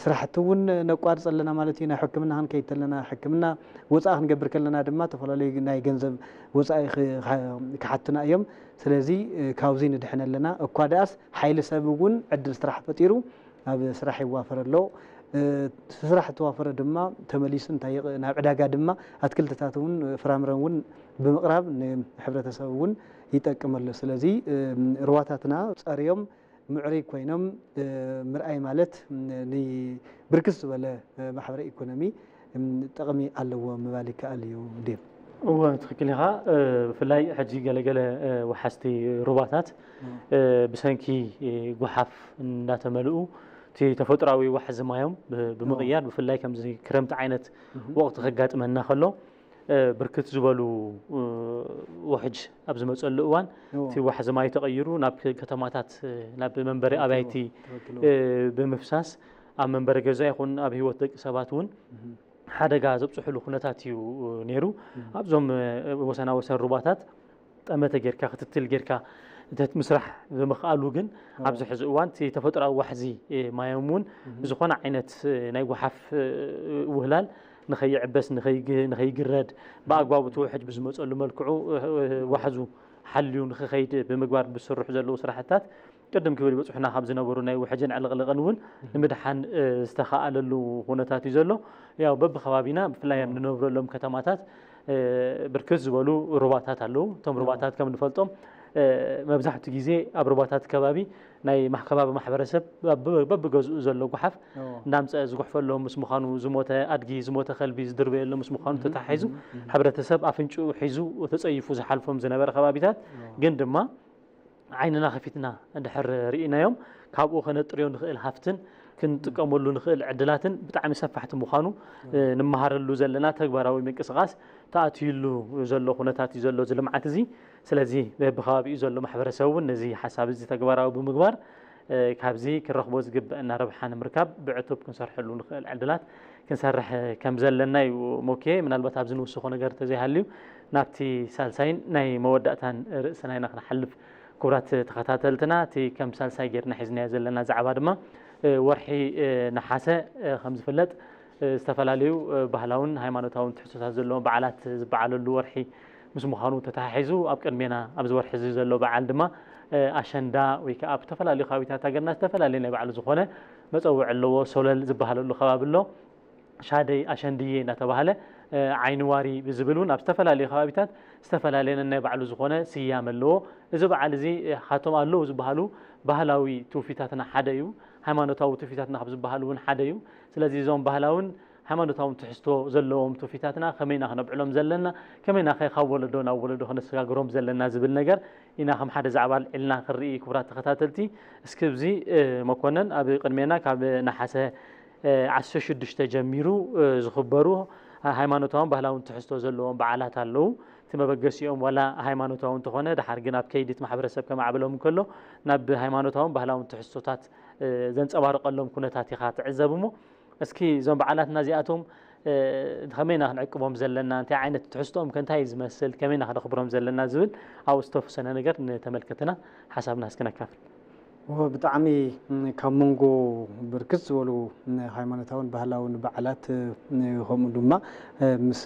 ስራሕቲ እውን ነቋርፅ ኣለና ማለት እዩ። ናብ ሕክምና ክንከይድ ተለና ሕክምና ወፃኢ ክንገብር ከለና ድማ ዝተፈላለዩ ናይ ገንዘብ ወፃኢ ክሓቱና እዮም። ስለዚ ካብዚ ንድሕን ኣለና እኳ ደኣስ ሓይሊ ሰብ እውን ዕድል ስራሕ ፈጢሩ ኣብ ስራሕ ይዋፈር ኣሎ። ስራሕ ተዋፈረ ድማ ተመሊሱ እንታይ ናብ ዕዳጋ ድማ ኣትክልትታት እውን ፍራምረ እውን ብምቕራብ ንሕብረተሰብ እውን ይጠቅም ኣሎ። ስለዚ ርዋታትና ፀርዮም ምዕሩይ ኮይኖም ምርኣይ ማለት ንብርክት ዝበለ ማሕበረ ኢኮኖሚ ጥቕሚ ኣለዎ ምባል ይከኣል እዩ። ዴብ እወ ትኽክል ኢኻ። ብፍላይ ሕጂ ገለገለ ወሓዝቲ ሩባታት ብሰንኪ ጓሓፍ እንዳተመልኡ እቲ ተፈጥሮኣዊ ዋሕዚ ማዮም ብ- ብምቕያር፣ ብፍላይ ከምዚ ክረምቲ ዓይነት ወቕቲ ከጋጥመና ከሎ፣ እ፣ ብርክት ዝበሉ፣ እ፣ ውሕጅ ኣብ ዝመፀሉ እዋን፣ እቲ ዋሕዚ ማይ ተቐይሩ ናብ ክ- ከተማታት፣ እ፣ ናብ መንበሪ ኣባይቲ፣ እ፣ ብምፍሳስ፣ ኣብ መንበሪ ገዛ ይኹን ኣብ ህይወት ደቂ ሰባት እውን ሓደጋ ዘብፅሕሉ ኩነታት እዩ ነይሩ። ኣብዞም፣ እ፣ ወሰና ወሰን ሩባታት ጠመተ ጌርካ፣ ክትትል ጌርካ፣ እተት ምስራሕ ብምኽኣሉ ግን፣ ኣብዚ ሕዚ እዋን እቲ ተፈጥሮኣዊ ዋሕዚ፣ እ፣ ማዮም እውን ዝኾነ ዓይነት፣ እ፣ ናይ ጓሓፍ፣ እ፣ ውህላል ንኸይዕበስ፣ ንኸይግ- ንኸይግረድ፣ ብኣግባቡ እቲ ውሕጅ ብዝመፀሉ መልክዑ፣ እ፣ እ፣ ዋሕዙ ሓልዩ ንኽኸይድ ብምግባር ብስርሑ ዘለዉ ስራሕታት ቅድም ክብል ይበፅሑና ካብ ዝነበሩ ናይ ውሕጅን ዕልቕልቕን እውን ንምድሓን፣ እ፣ ዝተኸኣለሉ ኩነታት እዩ ዘሎ። ያው በብከባቢና ብፍላይ ኣብ ንነብረሎም ከተማታት፣ እ፣ ብርክት ዝበሉ ሩባታት ኣለዉ። እቶም ሩባታት ከም ንፈልጦም፣ እ፣ መብዛሕትኡ ግዜ ኣብ ሩባታት ከባቢ ናይ ማሕ- ከባቢ ማሕበረሰብ በብ- በብገዝኡ ዘሎ ጓሓፍ እናምፀ ዝጉሕፈሎም ምስ ምዃኑ፣ ዝሞተ ኣድጊ፣ ዝሞተ ከልቢ ዝድርበየሎም ምስ ምዃኑ ተተሓሒዙ፣ ሕብረተሰብ ኣፍንጭኡ ሒዙ ተፀይፉ ዝሓልፎም ዝነበረ ከባቢታት፣ ግን ድማ ዓይንና ከፊትና እንድሕር ርኢናዮም፣ ካብኡ ከነጥርዮ ንኽእል ሃፍትን ክንጥቀመሉ ንኽእል ዕድላትን ብጣዕሚ ሰፋሕቲ ምዃኑ፣ እ፣ ንመሃረሉ ዘለና ተግባራዊ ምንቅስቓስ ተኣትዩሉ ዘሎ ኩነታት እዩ ዘሎ እዚ ልምዓት እዚ። ስለዚ በብከባቢኡ ዘሎ ማሕበረሰብ እውን ነዚ ሓሳብ እዚ ተግባራዊ ብምግባር፣ እ፣ ካብዚ ክንረኽቦ ዝግበአና ረብሓ ንምርካብ ብዕቱብ ክንሰርሐሉ ንኽእል ዕድላት ክንሰርሕ ከም ዘለና እዩ። ሞኬ፣ ምናልባት ኣብዚ ንውስኾ ነገር እንተዘይሃልዩ፣ ናብቲ ሳልሳይን ናይ መወዳእታን ርእስና ኢና ክንሓልፍ። ክቡራት ተኸታተልትና፣ እቲ ከም ሳልሳይ ጌርና ሒዝናዮ ዘለና ዛዕባ ድማ፣ እ፣ ወርሒ፣ እ፣ ነሓሰ፣ እ፣ ከም ዝፍለጥ፣ እ፣ ዝተፈላለዩ፣ እ፣ ባህላውን ሃይማኖታውን ትሕዝቶታት ዘለዎም በዓላት ዝበዓለሉ ወርሒ ምስ ምዃኑ ተተሓሒዙ፣ ኣብ ቅድሜና ኣብዚ ወርሒ እዚ ዘሎ በዓል ድማ፣ እ፣ ኣሸንዳ ወይ ከዓ ኣብ ዝተፈላለዩ ከባቢታት ሃገርና ዝተፈላለዩ ናይ ባዕሉ ዝኾነ መፀውዒ ኣለዎ። ሶለል ዝበሃለሉ ከባቢ ኣሎ። ሻደይ ኣሸንድዬ እናተባህለ፣ እ፣ ዓይኒ ዋሪ ብዝብል እውን ኣብ ዝተፈላለዩ ከባቢታት ዝተፈላለየ ነናይ ባዕሉ ዝኾነ ስያመ ኣለዎ። እዚ በዓል እዚ፣ እ፣ ካብቶም ኣለዉ ዝበሃሉ ባህላዊ ትውፊታትና ሓደ እዩ። ሃይማኖታዊ ትውፊታትና ካብ ዝበሃሉ እውን ሓደ እዩ። ስለዚ እዞም ባህላውን ሃይማኖታውን ትሕዝቶ ዘለዎም ትውፊታትና ከመይ ኢና ክነብዕሎም ዘለና፣ ከመይ ኢና ከ ካብ ወለዶ ናብ ወለዶ ክነሰጋግሮም ዘለና ዝብል ነገር ኢና ከም ሓደ ዛዕባ ኣልዒልና ክንርኢ። ክቡራት ተኸታተልቲ፣ እስኪ ኣብዚ፣ እ፣ መኮነን ኣብ ቅድሜና ካብ ነሓሰ፣ እ፣ ዓሰርተ ሽዱሽተ ጀሚሩ፣ እ፣ ዝኽበሩ ሃይማኖታውን ባህላውን ትሕዝቶ ዘለዎም በዓላት ኣለዉ። እቲ መበገሲኦም ዋላ ሃይማኖታዊ እንተኾነ፣ ደሓር ግን ኣብ ከይዲ እቲ ማሕበረሰብ ከማዕብሎም እንከሎ ናብ ሃይማኖታውን ባህላውን ትሕዝቶታት፣ እ፣ ዘንጸባርቐሎም ኩነታት ኢኻ ትዕዘብ እሞ፣ እስኪ እዞም በዓላትና እዚኣቶም፣ እ፣ ከመይ ኢና ክንዕቅቦም ዘለና፣ እንታይ ዓይነት ትሕዝቶኦም ከ እንታይ እዩ ዝመስል፣ ከመይ ኢና ክነኽብሮም ዘለና ዝብል ኣብኡ ዝተወሰነ ነገር ንተመልከትና ሓሳብና እስኪ ነካፍል። እወ፣ ብጣዕሚ፣ ም፣ ካብ መንጎ ብርክት ዝበሉ፣ ም፣ ሃይማኖታውን ባህላውን በዓላት፣ ም፣ ከምኡ ድማ፣ እ፣ ምስ፣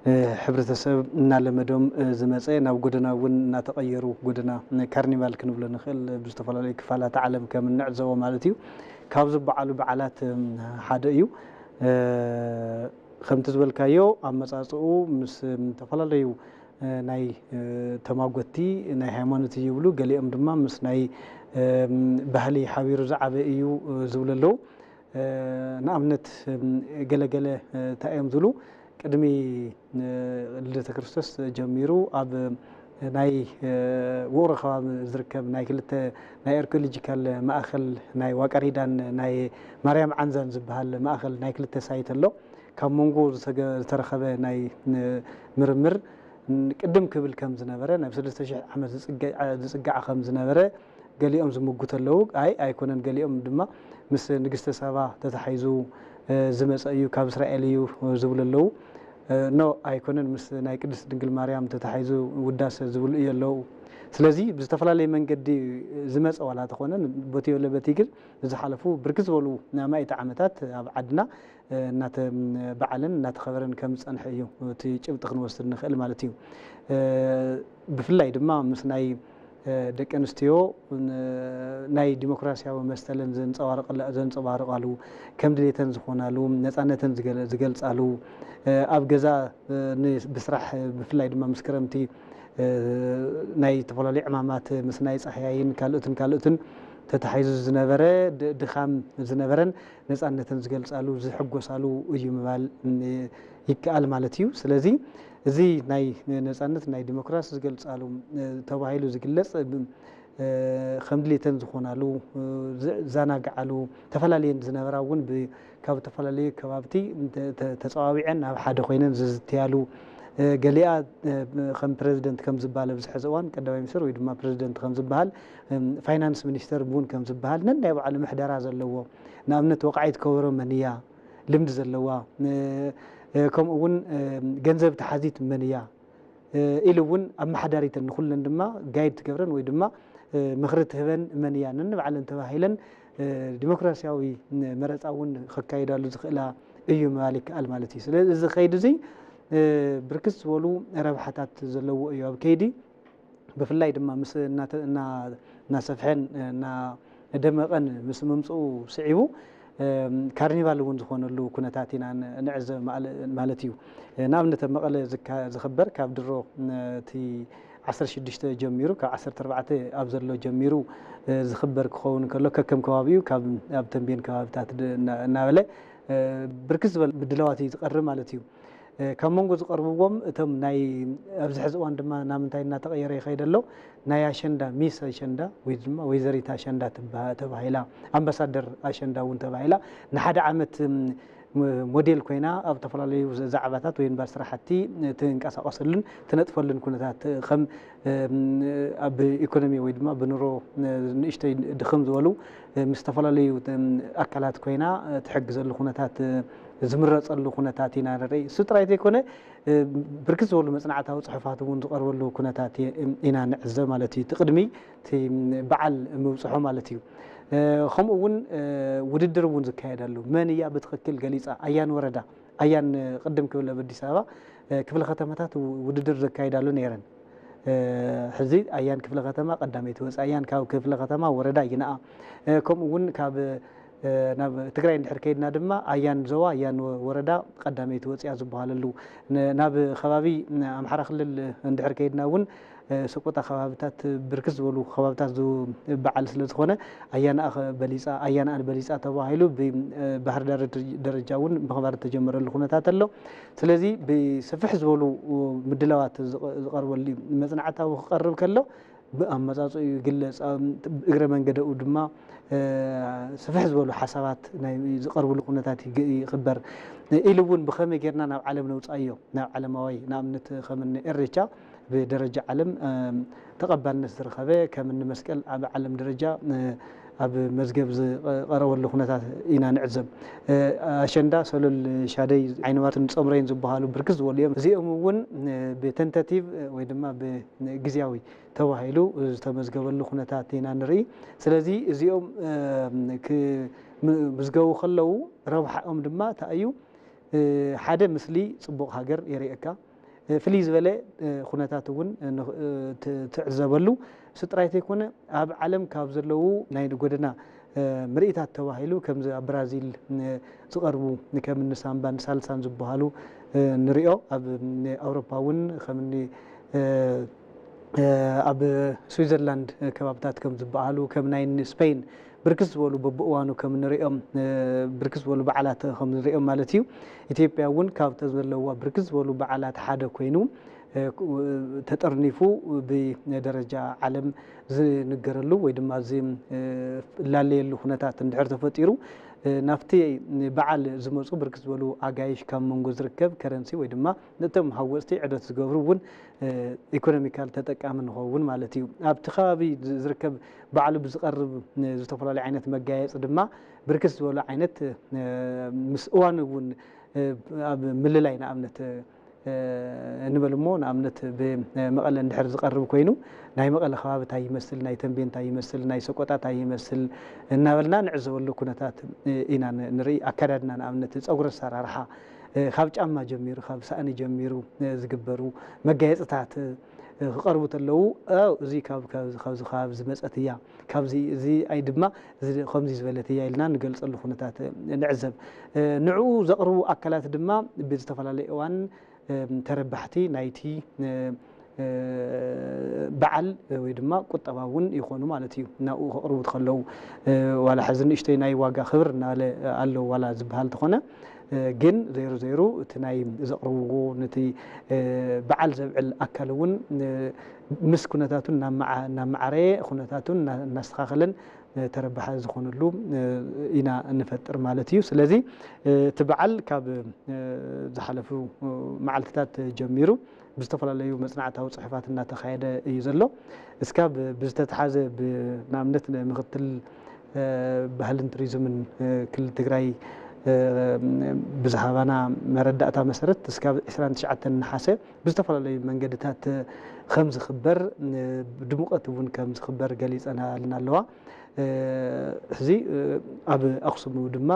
እ፣ ሕብረተሰብ እናለመዶም፣ እ፣ ዝመጸ፣ ናብ ጎደና እውን እናተቐየሩ፣ ጎደና፣ ም፣ ካርኒቫል ክንብሎ ንኽእል፣ ብዝተፈላለዩ ክፋላት ዓለም ከም እንዕዘቦ ማለት እዩ። ካብ ዝበዓሉ በዓላት፣ ም፣ ሓደ እዩ። እ፣ ከምቲ ዝበልካዮ፣ ኣመጻጽኡ ምስ፣ ም፣ ዝተፈላለዩ፣ እ፣ ናይ፣ እ፣ ተማጎትቲ ናይ ሃይማኖት እዩ ይብሉ፣ ገሊኦም ድማ ምስ ናይ፣ እ፣ ም፣ ባህሊ ሓቢሩ ዝዓበ እዩ፣ እ፣ ዝብሉ ኣለዉ። እ፣ ንኣብነት፣ ም፣ ገለገለ፣ እ፣ እንታይ እዮም ዝብሉ? ቅድሚ፣ እ፣ ልደተ ክርስቶስ ጀሚሩ ኣብ ናይ፣ እ፣ ውቕሮ ከባቢ ዝርከብ ናይ ክልተ ናይ ኣርኪኦሎጂካል ማእኸል ናይ ዋቃሪዳን ናይ ማርያም ዓንዛን ዝበሃል ማእኸል ናይ ክልተ ሳይት ኣሎ። ካብ መንጎ ዝተገ-፣ ዝተረኸበ ናይ ን-፣ ምርምር ን-፣ ቅድም ክብል ከም ዝነበረ፣ ናብ ሰለስተ ሽሕ ዓመት ዝጽገ-፣ ዝጽጋዕ ከም ዝነበረ ገሊኦም ዝምጉቱ ኣለዉ። ኣይ፣ ኣይኮነን፣ ገሊኦም ድማ ምስ ንግስተ ሳባ ተታሒዙ፣ እ፣ ዝመጸ እዩ፣ ካብ እስራኤል እዩ ዝብሉ ኣለዉ። እ፣ ኖ፣ ኣይኮነን፣ ምስ ናይ ቅድስት ድንግል ማርያም ተታሒዙ ውዳሰ ዝብሉ እዩ ኣለዉ። ስለዚ ብዝተፈላለየ መንገዲ ዝመጸ ዋላ ተኾነ፣ በቲ ወለ በቲ ግን ንዝሓለፉ ብርክት ዝበሉ ኣማኢት ዓመታት ኣብ ዓድና፣ እ፣ እናተ-፣ በዓልን እናተኸበረን ከም ዝጸንሐ እዩ እቲ ጭብጢ ክንወስድ ንኽእል ማለት እዩ። እ፣ ብፍላይ ድማ ምስ ናይ፣ እ፣ ደቂ ኣንስትዮ ን-፣ ናይ ዲሞክራሲያዊ መሰለን ዘንጸባርቕላ-፣ ዘንጸባርቓሉ፣ ከም ድሌተን ዝኾናሉ፣ ነጻነተን ዝገለ-፣ ዝገልጻሉ፣ እ፣ ኣብ ገዛ፣ እ፣ ን-፣ ብስራሕ፣ ብፍላይ ድማ ምስ ክረምቲ፣ እ፣ ናይ ዝተፈላለዩ ዕማማት ምስ ናይ ጻህያይን ካልኦትን ካልኦትን ተታሒዙ ዝነበረ ድ-፣ ድኻም ዝነበረን ነጻነተን ዝገልጻሉ፣ ዝሕጎሳሉ እዩ ምባል፣ ም፣ ይከኣል ማለት እዩ። ስለዚ እዚ ናይ ነጻነት፣ ናይ ዲሞክራሲ ዝገልጻሉ፣ እ፣ ተባሂሉ ዝግለጽ፣ ብ-፣ ከም ድሌተን ዝኾናሉ፣ ዝዛናግዓሉ፣ ተፈላለየን ዝነበራ እውን ካብ ዝተፈላለዩ ከባብቲ ተፀዋዊዐን ናብ ሓደ ኮይነን ዝዝትያሉ፣ ገሊኣ ከም ፕረዚደንት ከም ዝበሃል ኣብዚ ሕዚ እዋን ቀዳማይ ሚኒስትር ወይ ድማ ፕረዚደንት ከም ዝበሃል፣ ፋይናንስ ሚኒስተር እውን ከም ዝበሃል ነናይ ባዕሉ ምሕደራ ዘለዎ፣ ንኣብነት ወቃዒት ከበሮ መን እያ፣ ልምዲ ዘለዋ፣ ከምኡ እውን ገንዘብ ተሓዚት መን እያ ኢሉ እውን ኣመሓዳሪተን ንኩለን ድማ ጋይድ ትገብረን ወይ ድማ ምኽሪ ትህበን መን እያ፣ ነንባዕለን ተባሂለን ዲሞክራሲያዊ መረፃ እውን ከካይዳሉ ዝኽእላ እዩ ምባል ይከኣል ማለት እዩ። ስለዚ እዚ ከይዲ እዚ ብርክት ዝበሉ ረብሓታት ዘለዎ እዩ ኣብ ከይዲ። ብፍላይ ድማ ምስ እናሰፍሐን እናደመቐን ምስ ምምፅኡ ስዒቡ ካርኒቫል እውን ዝኾነሉ ኩነታት ኢና ንዕዘብ ማለት እዩ። ንኣብነት ኣብ መቐለ ዝኽበር ካብ ድሮ እቲ ዓሰርተ ሽዱሽተ ጀሚሩ ካብ ዓሰርተ ኣርባዕተ ኣብ ዘሎ ጀሚሩ ዝኽበር ክኸውን ከሎ ከከም ከባቢኡ ኣብ ተንቤን ከባብታት እናበለ ብርክት ዝበለ ምድላዋት እዩ ዝቐርብ ማለት እዩ። ካብ መንጎ ዝቐርብዎም እቶም ናይ ኣብዚ ሕዚ እዋን ድማ ናብ ምንታይ እናተቐየረ ይኸይድ ኣሎ፣ ናይ ኣሸንዳ፣ ሚስ ኣሸንዳ ወይ ድማ ወይዘሪት ኣሸንዳ ተባሂላ፣ ኣምባሳደር ኣሸንዳ እውን ተባሂላ ንሓደ ዓመት ሞዴል ኮይና ኣብ ዝተፈላለዩ ዛዕባታት ወይ እምበር ስራሕቲ ትንቀሳቐሰሉን ትነጥፈሉን ኩነታት ከም ኣብ ኢኮኖሚ ወይ ድማ ብኑሮ ንእሽተይ ድኽም ዝበሉ ምስ ዝተፈላለዩ ኣካላት ኮይና ትሕግዘሉ ኩነታት ዝምረፀሉ ኩነታት ኢና ንርኢ። እሱ ጥራይ ዘይኮነ ብርክት ዝበሉ መፅናዕታዊ ፅሑፋት እውን ዝቐርበሉ ኩነታት ኢና ንዕዘብ ማለት እዩ። እቲ ቅድሚ እቲ በዓል ምብፅሖ ማለት እዩ። ከምኡ እውን ውድድር እውን ዝካየደሉ መን እያ ብትኽክል ገሊፃ ኣያን ወረዳ ኣያን ቅድም ክብል ኣብ ኣዲስ ኣበባ ክፍለ ከተማታት ውድድር ዘካይዳሉ ነይረን። ሕዚ ኣያን ክፍለ ከተማ ቀዳመይቲ ወፂኣ፣ ኣያን ካብ ክፍለ ከተማ ወረዳ ይንኣ። ከምኡ እውን ካብ ናብ ትግራይ እንድሕር ከይድና ድማ ኣያን ዞባ ኣያን ወረዳ ቀዳመይቲ ወፂኣ ዝበሃለሉ፣ ናብ ከባቢ ኣምሓራ ክልል እንድሕር ከይድና እውን ሰቆጣ ከባብታት ብርክት ዝበሉ ከባብታት በዓል ስለ ዝኾነ ኣያንኣ በሊፃ ኣያንኣን በሊፃ ተባሂሉ ብባህር ዳር ደረጃ እውን ምኽባር ተጀመረሉ ኩነታት ኣሎ። ስለዚ ብሰፍሕ ዝበሉ ምድላዋት ዝቐርበሉ መፅናዕታዊ ክቐርብ ከሎ ብኣመፃፅኡ ይግለፅ። እግረ መንገደኡ ድማ ስፍሕ ዝበሉ ሓሳባት ናይ ዝቐርብሉ ኩነታት ይኽበር ኢሉ እውን ብኸመይ ጌርና ናብ ዓለም ነውፃዮ፣ ናብ ዓለማዊ ንኣብነት ከም እኒ ኤሬቻ ብደረጃ ዓለም ተቐባልነት ዝረኸበ ከም እኒ መስቀል ኣብ ዓለም ደረጃ ኣብ መዝገብ ዝቐረበሉ ኩነታት ኢና ንዕዘብ። ኣሸንዳ፣ ሰሉል፣ ሻደይ፣ ዓይንዋትን ፀምረይን ዝበሃሉ ብርክት ዝበሉ እዮም። እዚኦም እውን ብተንተቲቭ ወይ ድማ ብግዝያዊ ተባሂሉ ዝተመዝገበሉ ኩነታት ኢና ንርኢ። ስለዚ እዚኦም ክምዝገቡ ከለዉ ረብሓኦም ድማ እንታይ እዩ? ሓደ ምስሊ ፅቡቕ ሃገር የርእየካ። ፍልይ ዝበለ ኩነታት እውን ትዕዘበሉ። እሱ ጥራይ ዘይኮነ ኣብ ዓለም ካብ ዘለዉ ናይ ጎደና ምርኢታት ተባሂሉ ከምዚ ኣብ ብራዚል ዝቐርቡ ከም እኒ ሳምባን ሳልሳን ዝበሃሉ ንሪኦ። ኣብ ኣውሮፓ እውን ከም እኒ ኣብ ስዊዘርላንድ ከባብታት ከም ዝበሃሉ ከም ናይ ስፔን ብርክት ዝበሉ በብእዋኑ ከም ንሪኦም ብርክት ዝበሉ በዓላት ከም ንሪኦም ማለት እዩ። ኢትዮጵያ እውን ካብተ ዘለዋ ብርክት ዝበሉ በዓላት ሓደ ኮይኑ ተጠርኒፉ ብደረጃ ዓለም ዝንገረሉ ወይ ድማ ዝላለየሉ ኩነታት እንድሕር ተፈጢሩ ናብቲ በዓል ዝመፁ ብርክት ዝበሉ ኣጋይሽ ካብ መንጎ ዝርከብ ከረንሲ ወይ ድማ ነቶም ሃወፅቲ ዕደት ዝገብሩ እውን ኢኮኖሚካል ተጠቃሚ ንኸውን ማለት እዩ። ኣብቲ ከባቢ ዝርከብ ባዕሉ ብዝቐርብ ዝተፈላለዩ ዓይነት መጋየፂ ድማ ብርክት ዝበሉ ዓይነት ምስ እዋን እውን ኣብ ምልላይ ንኣብነት ንበል እሞ ንኣብነት ብመቐለ እንድሕር ዝቐርብ ኮይኑ ናይ መቐለ ከባቢ እንታይ ይመስል፣ ናይ ተንቤን እንታይ ይመስል፣ ናይ ሰቆጣ እንታይ ይመስል እናበልና ንዕዘበሉ ኩነታት ኢና ንርኢ። ኣከዳድና ንኣብነት ፀጉሪ ኣሰራርሓ ካብ ጫማ ጀሚሩ ካብ ሳእኒ ጀሚሩ ዝግበሩ መጋየፅታት ክቐርቡ ተለዉ እዚ ካብዚ ከባቢ ዝመፀት እያ፣ ካብዚ እዚ ኣይ ድማ ከምዚ ዝበለት እያ ኢልና ንገልፀሉ ኩነታት ንዕዘብ። ንዕኡ ዘቕርቡ ኣካላት ድማ ብዝተፈላለየ እዋን ተረባሕቲ ናይቲ በዓል ወይ ድማ ቁጠባ እውን ይኾኑ ማለት እዩ። ናብኡ ከቕርቡ ከለዉ ዋላ ሕዚ ንእሽተይ ናይ ዋጋ ክብር እናበለ ኣሎ ዋላ ዝበሃል ተኾነ ግን ዘይሩ ዘይሩ እቲ ናይ ዘቕርብዎ ነቲ በዓል ዘብዕል ኣካል እውን ምስ ኩነታቱን እናመዓረየ ኩነታቱን እናስተኻኸለን ተረባሒ ዝኾነሉ ኢና እንፈጥር ማለት እዩ። ስለዚ እቲ በዓል ካብ ዝሓለፉ መዓልትታት ጀሚሩ ብዝተፈላለዩ መጽናዕታዊ ጽሑፋት እናተኻየደ እዩ ዘሎ። እስካብ ብዝተተሓዘ ንኣብነት ምክትል ባህልን ቱሪዝምን ክልል ትግራይ ብዝሃባና መረዳእታ መሰረት እስካብ ዕስራን ትሽዓተን ነሓሰ ብዝተፈላለዩ መንገድታት ከም ዝኽበር፣ ብድምቀት እውን ከም ዝኽበር ገሊፀናልና ኣለዋ። ሕዚ ኣብ ኣክሱም ድማ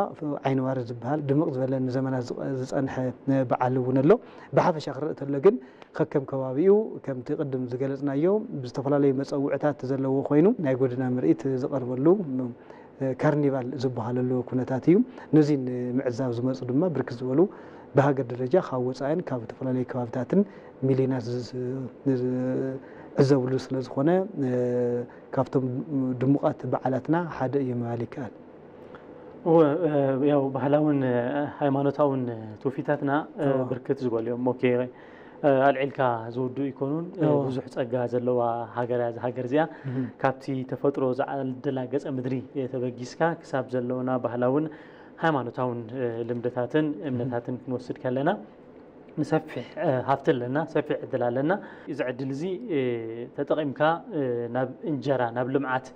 ዓይኒ ዋሪ ዝበሃል ድምቕ ዝበለ ንዘመናት ዝፀንሐ በዓል እውን ኣሎ። ብሓፈሻ ክረእ ተሎ ግን ከከም ከባቢኡ ከምቲ ቅድም ዝገለፅናዮ ብዝተፈላለዩ መፀውዕታት ዘለዎ ኮይኑ ናይ ጎደና ምርኢት ዝቐርበሉ ካርኒቫል ዝበሃለሉ ኩነታት እዩ። ነዚ ንምዕዛብ ዝመፁ ድማ ብርክት ዝበሉ ብሃገር ደረጃ ካብ ወፃኢን ካብ ዝተፈላለዩ ከባብታትን ሚሊዮናት ዝዕዘብሉ ስለ ዝኾነ ካብቶም ድሙቓት በዓላትና ሓደ እዩ ምባል ይከኣል። እወ፣ ያው ባህላውን ሃይማኖታውን ትውፊታትና ብርክት ዝበሉ እዮም። ኦኬ፣ ኣልዒልካ ዝውዱ ይኮኑን። ብዙሕ ጸጋ ዘለዋ ሃገር እያ። ሃገር እዚኣ ካብቲ ተፈጥሮ ዝዓደላ ገጸ ምድሪ ተበጊስካ ክሳብ ዘለውና ባህላውን ሃይማኖታውን ልምድታትን እምነታትን ክንወስድ ከለና ንሰፊሕ ሃፍቲ ኣለና፣ ሰፊሕ ዕድል ኣለና። እዚ ዕድል እዚ ተጠቒምካ ናብ እንጀራ፣ ናብ ልምዓት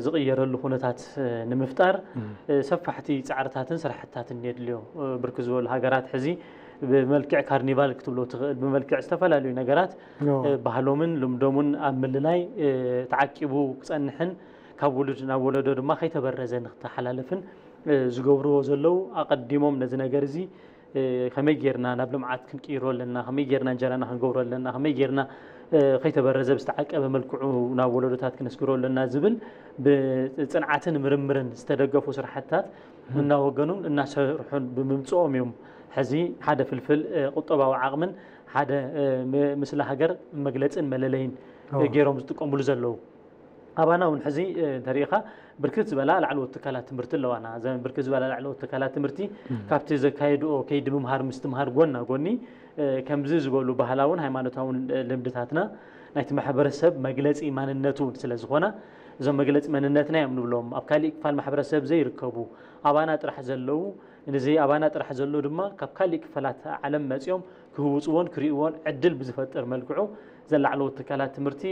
ዝቕየረሉ ኩነታት ንምፍጣር ሰፋሕቲ ፃዕርታትን ስራሕትታትን የድልዮ። ብርክት ዝበሉ ሃገራት ሕዚ ብመልክዕ ካርኒቫል ክትብሎ ትኽእል፣ ብመልክዕ ዝተፈላለዩ ነገራት ባህሎምን ልምዶምን ኣብ ምልላይ ተዓቂቡ ክፀንሕን ካብ ውሉድ ናብ ወለዶ ድማ ከይተበረዘ ንክተሓላለፍን ዝገብርዎ ዘለዉ ኣቐዲሞም ነዚ ነገር እዚ ከመይ ጌርና ናብ ልምዓት ክንቅይሮ ኣለና፣ ከመይ ጌርና እንጀራና ክንገብሮ ኣለና፣ ከመይ ጌርና ከይተበረዘ ብዝተዓቀበ መልክዑ ናብ ወለዶታት ክነስግሮ ኣለና ዝብል ብፅንዓትን ምርምርን ዝተደገፉ ስራሕትታት እናወገኑን እናሰርሑን ብምምፅኦም እዮም ሕዚ ሓደ ፍልፍል ቁጠባዊ ዓቕምን ሓደ ምስለ ሃገር መግለፅን መለለይን ገይሮም ዝጥቀሙሉ ዘለዉ። ኣባና እውን ሕዚ እንተሪኢኻ ብርክት ዝበላ ላዕለዎት ትካላት ትምህርቲ ኣለዋና። እዘን ብርክት ዝበላ ላዕለዎት ትካላት ትምህርቲ ካብቲ ዘካየድኦ ከይዲ ምምሃር ምስትምሃር ጎና ጎኒ ከምዚ ዝበሉ ባህላውን ሃይማኖታውን ልምድታትና ናይቲ ማሕበረሰብ መግለፂ ማንነቱ እውን ስለ ዝኾና እዞም መግለፂ መንነትና እዮም ንብሎም ኣብ ካሊእ ክፋል ማሕበረሰብ ዘይርከቡ ኣባና ጥራሕ ዘለዉ ንዚ ኣባና ጥራሕ ዘሎ ድማ ካብ ካሊእ ክፋላት ዓለም መፂኦም ክህውፅዎን ክርእይዎን ዕድል ብዝፈጥር መልክዑ ዘላዕለዎት ትካላት ትምህርቲ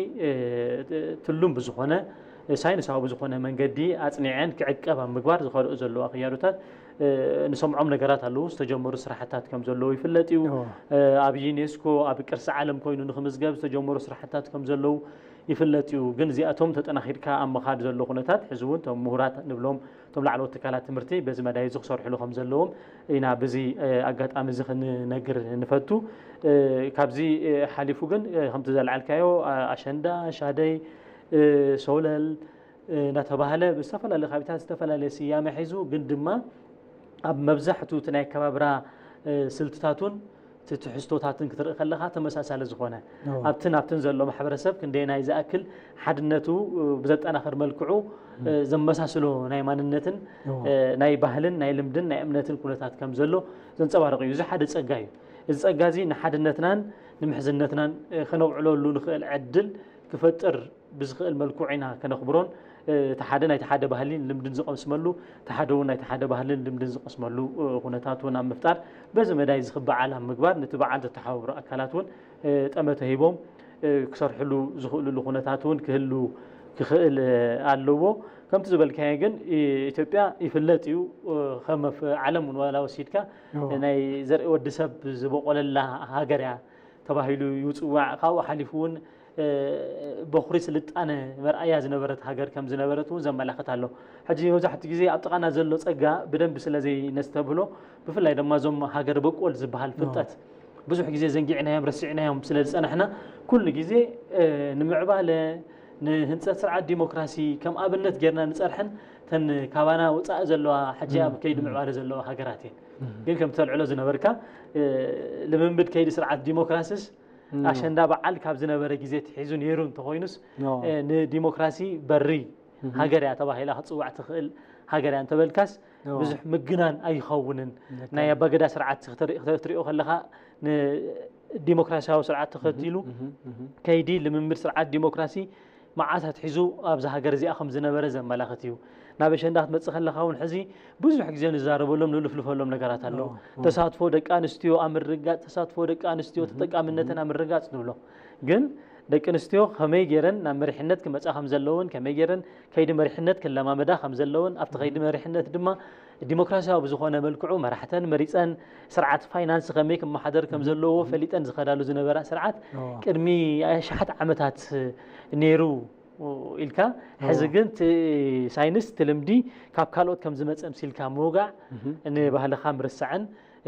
ትሉም ብዝኾነ ሳይንሳዊ ብዝኾነ መንገዲ ኣፅኒዐን ክዕቀብ ኣብ ምግባር ዝኸድኦ ዘለዋ ክያዶታት ንሰምዖም ነገራት ኣለዉ። ዝተጀመሩ ስራሕታት ከም ዘለዉ ይፍለጥ እዩ። ኣብ ዩኔስኮ ኣብ ቅርሲ ዓለም ኮይኑ ንክምዝገብ ዝተጀመሩ ስራሕታት ከም ዘለዉ ይፍለጥ እዩ። ግን እዚኣቶም ተጠናኺርካ ኣብ ምኻድ ዘሎ ኩነታት ሕዚ እውን እቶም ምሁራት ንብሎም እቶም ላዕለዎት ትካላት ትምህርቲ በዚ መዳይ እዚ ክሰርሕሉ ከም ዘለዎም ኢና በዚ ኣጋጣሚ እዚ ክንነግር ንፈቱ። ካብዚ ሓሊፉ ግን ከምቲ ዘልዓልካዮ ኣሸንዳ፣ ሻደይ፣ ሶለል እናተባህለ ብዝተፈላለዩ ከባቢታት ዝተፈላለየ ስያመ ሒዙ ግን ድማ ኣብ መብዛሕቱ እቲ ናይ ኣከባብራ ስልትታቱን እቲ ትሕዝቶታትን ክትርኢ ከለኻ ተመሳሳሊ ዝኾነ ኣብትን ኣብትን ዘሎ ማሕበረሰብ ክንደየናይ ዝኣክል ሓድነቱ ብዘጠናኽር መልክዑ ዘመሳስሎ ናይ ማንነትን ናይ ባህልን ናይ ልምድን ናይ እምነትን ኩነታት ከም ዘሎ ዘንፀባርቕ እዩ። እዚ ሓደ ፀጋ እዩ። እዚ ፀጋ እዚ ንሓድነትናን ንምሕዝነትናን ከነውዕለሉ ንኽእል ዕድል ክፈጥር ብዝኽእል መልክዑ ኢና ከነኽብሮን እቲ ሓደ ናይቲ ሓደ ባህልን ልምድን ዝቐስመሉ እቲ ሓደ እውን ናይቲ ሓደ ባህልን ልምድን ዝቐስመሉ ኩነታት እውን ኣብ ምፍጣር በዚ መዳይ ዝኽበዓል ኣብ ምግባር ነቲ በዓል ዘተሓባብሩ ኣካላት እውን ጠመተ ሂቦም ክሰርሕሉ ዝኽእልሉ ኩነታት እውን ክህሉ ክኽእል ኣለዎ። ከምቲ ዝበልካዮ ግን ኢትዮጵያ ይፍለጥ እዩ። ከም ዓለም እውን ዋላ ወሲድካ ናይ ዘርኢ ወዲ ሰብ ዝበቆለላ ሃገር እያ ተባሂሉ ይፅዋዕ። ካብኡ ሓሊፉ እውን በኹሪ ስልጣነ መርኣያ ዝነበረት ሃገር ከም ዝነበረት እውን ዘመላኽት ኣሎ። ሕጂ መብዛሕትኡ ግዜ ኣብ ጥቓና ዘሎ ፀጋ ብደንቢ ስለ ዘይነስተብህሎ ብፍላይ ድማ እዞም ሃገር በቆል ዝበሃል ፍልጠት ብዙሕ ግዜ ዘንጊዕናዮም ረሲዕናዮም ስለ ዝፀናሕና ኩሉ ግዜ ንምዕባለ ንህንፀት ስርዓት ዲሞክራሲ ከም ኣብነት ጌርና ንፀርሐን ተን ካባና ወፃኢ ዘለዋ ሕጂ ኣብ ከይዲ ምዕባለ ዘለዋ ሃገራት እየን። ግን ከም ተልዕሎ ዝነበርካ ልምምድ ከይዲ ስርዓት ዲሞክራሲስ ኣሸንዳ በዓል ካብ ዝነበረ ግዜ ትሒዙ ነይሩ እንተኾይኑስ ንዲሞክራሲ በሪ ሃገር እያ ተባሂላ ክትፅዋዕ ትኽእል ሃገር እያ እንተበልካስ ብዙሕ ምግናን ኣይኸውንን። ናይ ኣባገዳ ስርዓት ክትሪኦ ከለኻ ንዲሞክራሲያዊ ስርዓት ተኸቲሉ ከይዲ ልምምድ ስርዓት ዲሞክራሲ መዓስ ኣትሒዙ ኣብዛ ሃገር እዚኣ ከም ዝነበረ ዘመላኽት እዩ። ናብ ኣሸንዳ ክትመፅእ ከለኻ እውን ሕዚ ብዙሕ ግዜ ንዛረበሎም ንልፍልፈሎም ነገራት ኣለዉ። ተሳትፎ ደቂ ኣንስትዮ ኣብ ምርግጋፅ፣ ተሳትፎ ደቂ ኣንስትዮ ተጠቃምነትን ኣብ ምርግጋፅ ንብሎ። ግን ደቂ ኣንስትዮ ከመይ ገይረን ናብ መሪሕነት ክመፃ ከም ዘለውን ከመይ ገይረን ከይዲ መሪሕነት ክለማመዳ ከም ዘለውን ኣብቲ ከይዲ መሪሕነት ድማ ዲሞክራሲያዊ ብዝኾነ መልክዑ መራሕተን መሪፀን ስርዓት ፋይናንስ ከመይ ክመሓደር ከም ዘለዎ ፈሊጠን ዝኸዳሉ ዝነበራ ስርዓት ቅድሚ ኣሽሓት ዓመታት ነይሩ ኢልካ፣ ሕዚ ግን እቲ ሳይንስ እቲ ልምዲ ካብ ካልኦት ከም ዝመፀ ምሲልካ ምውጋዕ ንባህልኻ ምርሳዕን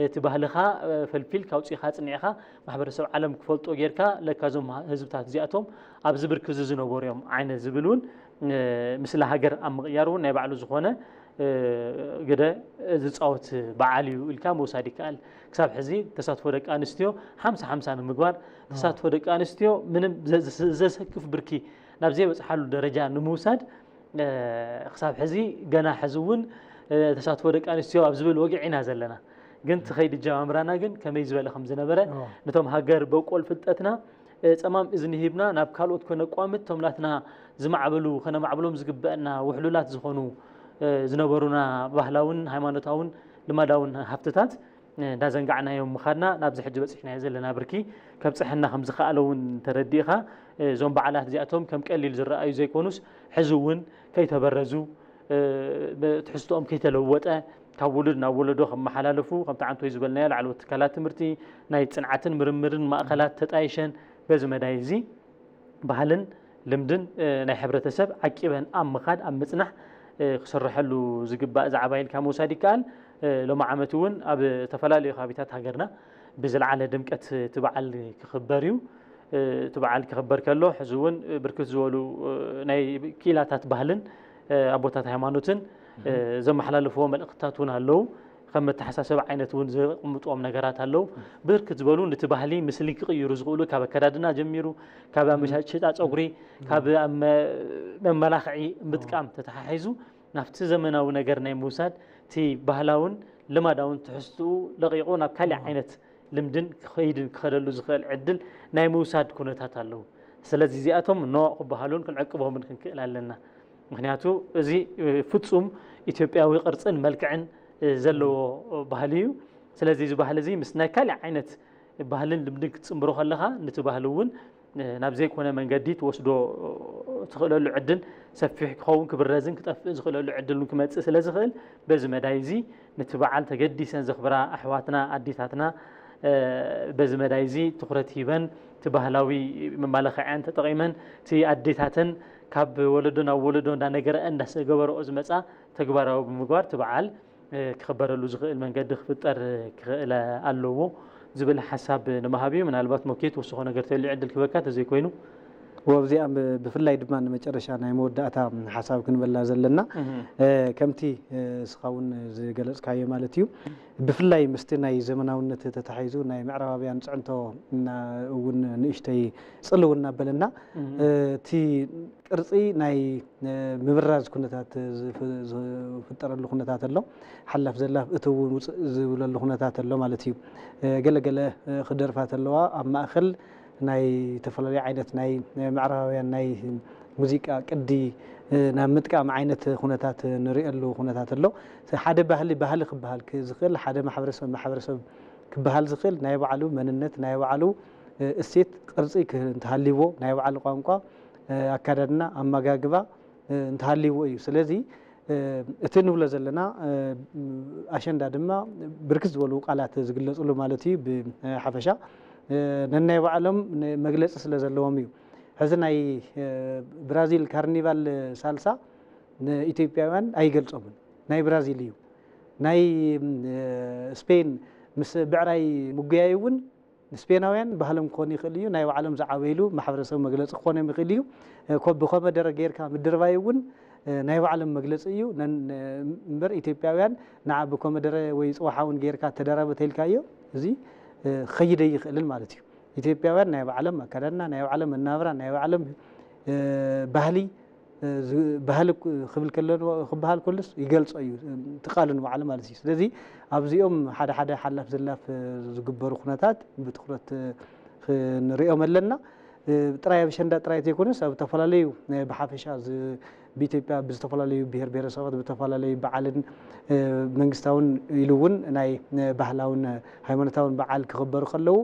እቲ ባህልኻ ፈልፊልካ ኣውፂእኻ ኣፅኒዕኻ ማሕበረሰብ ዓለም ክፈልጦ ጌርካ ለካ እዞም ህዝብታት እዚኣቶም ኣብዚ ብርኪ እዚ ዝነበሩ እዮም ዓይነት ዝብል እውን ምስላ ሃገር ኣብ ምቕያር እውን ናይ ባዕሉ ዝኾነ ግደ ዝፃወት በዓል እዩ ኢልካ ምውሳድ ይከኣል። ክሳብ ሕዚ ተሳትፎ ደቂ ኣንስትዮ ሓምሳ ሓምሳ ንምግባር ተሳትፎ ደቂ ኣንስትዮ ምንም ዘሰክፍ ብርኪ ናብ ዘይበፅሓሉ ደረጃ ንምውሳድ ክሳብ ሕዚ ገና ሕዚ እውን ተሳትፎ ደቂ ኣንስትዮ ኣብ ዝብል ወግዒ ኢና ዘለና። ግን እቲ ከይዲ ኣጀማምራና ግን ከመይ ዝበለ ከም ዝነበረ ነቶም ሃገር በቆል ፍልጠትና ፀማም እዝኒ ሂብና ናብ ካልኦት ከነቋምት እቶም ናትና ዝማዕበሉ ከነማዕብሎም ዝግበአና ውሕሉላት ዝኾኑ ዝነበሩና ባህላውን ሃይማኖታውን ልማዳውን ሃፍትታት እንዳዘንጋዕናዮም ምኻድና ናብዚ ሕጂ በፂሕናዮ ዘለና ብርኪ ከብፀሐና ከም ዝኸኣለ እውን ተረዲእኻ እዞም በዓላት እዚኣቶም ከም ቀሊል ዝረኣዩ ዘይኮኑስ ሕዚ እውን ከይተበረዙ ትሕዝቶኦም ከይተለወጠ ካብ ውሉድ ናብ ወለዶ ከመሓላለፉ ከምቲ ዓንቶይ ዝበልናዮ ላዕለዎት ትካላት ትምህርቲ ናይ ፅንዓትን ምርምርን ማእኸላት ተጣይሸን በዚ መዳይ እዚ ባህልን ልምድን ናይ ሕብረተሰብ ዓቂበን ኣብ ምኻድ ኣብ ምፅናሕ ክስርሐሉ ዝግባእ ዛዕባ ኢልካ ምውሳድ ይከኣል። ሎሚ ዓመት እውን ኣብ ዝተፈላለዩ ከባቢታት ሃገርና ብዝለዓለ ድምቀት እቲ በዓል ክኽበር እዩ። እቲ በዓል ክኽበር ከሎ ሕዚ እውን ብርክት ዝበሉ ናይ ክኢላታት ባህልን ኣቦታት ሃይማኖትን ዘመሓላልፍዎ መልእኽትታት እውን ኣለዉ። ከም መተሓሳሰቢ ዓይነት እውን ዘቕምጥዎም ነገራት ኣለዉ። ብርክት ዝበሉ ነቲ ባህሊ ምስሊ ክቕይሩ ዝኽእሉ ካብ ኣከዳድና ጀሚሩ ካብ ኣመሻሽጣ ፀጉሪ ካብ መመላኽዒ ምጥቃም ተተሓሒዙ ናብቲ ዘመናዊ ነገር ናይ ምውሳድ እቲ ባህላውን ልማዳውን ትሕዝትኡ ለቒቑ ናብ ካሊእ ዓይነት ልምድን ክኸይድን ክኸደሉ ዝኽእል ዕድል ናይ ምውሳድ ኩነታት ኣለዉ። ስለዚ እዚኣቶም ኖ ክበሃሉን ክንዕቅቦምን ክንክእል ኣለና። ምክንያቱ እዚ ፍፁም ኢትዮጵያዊ ቅርፅን መልክዕን ዘለዎ ባህሊ እዩ። ስለዚ እዚ ባህሊ እዚ ምስ ናይ ካሊእ ዓይነት ባህልን ልምድን ክትፅምብሮ ከለኻ ነቲ ባህሊ እውን ናብ ዘይኮነ መንገዲ ትወስዶ ትኽእለሉ ዕድል ሰፊሕ ክኸውን ክብረዝን ክጠፍእን ዝኽእለሉ ዕድል እውን ክመፅእ ስለ ዝኽእል በዚ መዳይ እዚ ነቲ በዓል ተገዲሰን ዘኽብራ ኣሕዋትና ኣዴታትና በዚ መዳይ እዚ ትኹረት ሂበን እቲ ባህላዊ መማለኽዕያን ተጠቒመን እቲ ኣዴታተን ካብ ወለዶ ናብ ወለዶ እንዳነገረአ እንዳሰገበረኦ ዝመፃ ተግባራዊ ብምግባር እቲ በዓል ክኽበረሉ ዝኽእል መንገዲ ክፍጠር ክኽእል ኣለዎ ዝብል ሓሳብ ንምሃብ እዩ። ምናልባት ሞኬ ትወስኾ ነገር ተልዩ ዕድል ክበካ ተዘይኮይኑ ወብዚኣ ብፍላይ ድማ ንመጨረሻ ናይ መወዳእታ ሓሳብ ክንበላ ዘለና ከምቲ እስኻ እውን ዝገለፅካዮ ማለት እዩ። ብፍላይ ምስቲ ናይ ዘመናውነት ተታሒዙ ናይ ምዕራባውያን ፅዕንቶ እውን ንእሽተይ ፅልው እናበለና እቲ ቅርፂ ናይ ምብራዝ ኩነታት ዝፍጠረሉ ኩነታት ኣሎ። ሓላፍ ዘላፍ እቲ እውን ውፅእ ዝብለሉ ኩነታት ኣሎ ማለት እዩ። ገለገለ ክደርፋ ተለዋ ኣብ ማእኸል ናይ ዝተፈላለዩ ዓይነት ናይ ምዕራባውያን ናይ ሙዚቃ ቅዲ ናብ ምጥቃም ዓይነት ኩነታት ንሪእሉ ኩነታት ኣሎ። ሓደ ባህሊ ባህሊ ክበሃል ዝኽእል ሓደ ማሕበረሰብ ማሕበረሰብ ክበሃል ዝኽእል ናይ ባዕሉ መንነት ናይ ባዕሉ እሴት ቅርፂ እንትሃልዎ ናይ ባዕሉ ቋንቋ ኣካዳድና ኣመጋግባ እንተሃልይዎ እዩ። ስለዚ እቲ ንብሎ ዘለና ኣሸንዳ ድማ ብርክት ዝበሉ ቃላት ዝግለፅሉ ማለት እዩ። ብሓፈሻ ነናይ ባዕሎም መግለፂ ስለ ዘለዎም እዩ። ሕዚ ናይ ብራዚል ካርኒቫል ሳልሳ ንኢትዮጵያውያን ኣይገልፆምን። ናይ ብራዚል እዩ። ናይ ስፔን ምስ ብዕራይ ምጉያይ እውን ንስፔናውያን ባህሎም ክኾን ይኽእል እዩ። ናይ ባዕሎም ዝዓበይሉ ማሕበረሰብ መግለፂ ክኾኖም ይኽእል እዩ። ብኮመደረ ጌርካ ምድርባይ እውን ናይ ባዕሎም መግለፂ እዩ። እምበር ኢትዮጵያውያን ንዓ ብኮመደረ ወይ ፅዋሓ እውን ጌርካ ተደረበ ተልካዮ እዚ ክኸይድ ኣይኽእልን ማለት እዩ። ኢትዮጵያውያን ናይ ባዕሎም ኣከዳድና፣ ናይ ባዕሎም መናብራ፣ ናይ ባዕሎም ባህሊ እ፣ ዝ-፣ ባህሊ ክ-፣ ክብል ከሎ፣ ክበሃል ከሎስ ይገልጾ እዩ፣ እቲ ቃሉ ንባዕሉ ማለት እዩ። ስለዚ ኣብዚኦም ሓደ ሓደ ሓላፍ ዘላፍ ዝግበሩ ኩነታት ብትኹረት ክንሪኦም ኣለና። እ፣ ጥራይ ኣብ ኣሸንዳ ጥራይ ዘይኮነስ ኣብ ዝተፈላለዩ፣ እ፣ ብሓፈሻ ዝ-፣ ብኢትዮጵያ ብዝተፈላለዩ ብሔር ብሔረሰባት ብዝተፈላለዩ በዓልን፣ እ፣ መንግስታውን ኢሉ እውን ናይ፣ እ፣ ባህላውን ሃይማኖታውን በዓል ክኽበሩ ከለዉ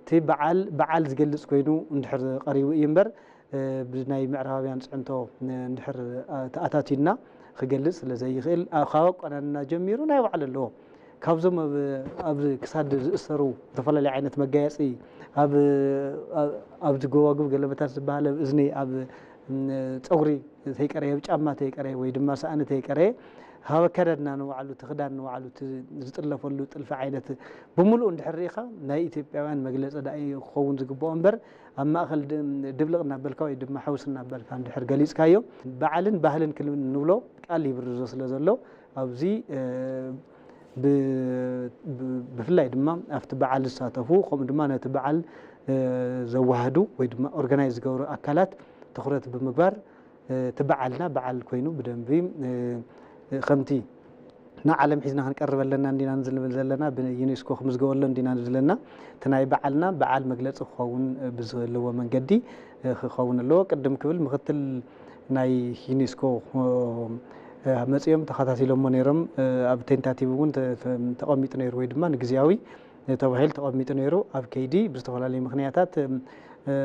እቲ በዓል በዓል ዝገልጽ ኮይኑ እንድሕር ቀሪቡ እዩ እምበር፣ እ፣ ብናይ ምዕራባውያን ጽዕንቶ፣ እ፣ እንድሕር፣ እ፣ ተኣታትዩና ክገልጽ ስለ ዘይኽእል፣ ኣ-፣ ካብ ኣቋናንና ጀሚሩ ናይ ባዕሉ ኣለዎ። ካብዞም ኣብ፣ ኣብ ክሳድ ዝእሰሩ ዝተፈላለዩ ዓይነት መጋየጺ፣ ኣብ፣ ኣብ፣ ኣብዚ ጎባጉብ ገለመታት ዝበሃል ኣብ እዝኒ፣ ኣብ፣ ም፣ ጸጉሪ ተይቀረየ፣ ኣብ ጫማ ተይቀረየ ወይ ድማ ሳእኒ ተይቀረየ፣ ካብ ኣከዳድና ንባዕሉ፣ እቲ ክዳን ንባዕሉ፣ እቲ ዝጥለፈሉ ጥልፊ ዓይነት ብምሉኡ እንድሕር ርኢኻ ናይ ኢትዮጵያውያን መግለጺ ደኣ እዩ ክኸውን ዝግብኦ እምበር ኣብ ማእከል ድ-፣ ድብልቕ እናበልካ ወይ ድማ ሕውስ እናበልካ እንድሕር ገሊጽካዮ በዓልን ባህልን ክንብል ንብሎ ቃል ይብርዞ ስለ ዘሎ ኣብዚ፣ እ፣ ብ-፣ ብ-፣ ብፍላይ ድማ ኣብቲ በዓል ዝሳተፉ ከምኡ ድማ ነቲ በዓል፣ እ፣ ዘዋህዱ ወይ ድማ ኦርጋናይዝ ዝገብሩ ኣካላት ትኹረት ብምግባር፣ እ፣ እቲ በዓልና በዓል ኮይኑ ብደንቢ፣ እ፣ እ፣ ከምቲ ንዓለም ሒዝና ክንቀርብ ኣለና እንዲና ንብል ዘለና፣ ብዩኔስኮ ክምዝገበሉ እንዲና ንብል ዘለና። እቲ ናይ በዓልና በዓል መግለጺ ክኸውን፣ እ፣ ብዝህልዎ መንገዲ፣ እ፣ ክኸውን ኣለዎ። ቅድም ክብል ምኽትል ናይ ዩኔስኮ፣ እ፣ መጺኦም ተኸታቲሎሞ ነይሮም። እ፣ ኣብ ቴንታቲቭ እውን ተ-፣ ተ-፣ ተቐሚጡ ነይሩ ወይ ድማ ንግዝያዊ ተባሂሉ ተቐሚጡ ነይሩ። ኣብ ከይዲ ብዝተፈላለዩ ምኽንያታት፣ እ፣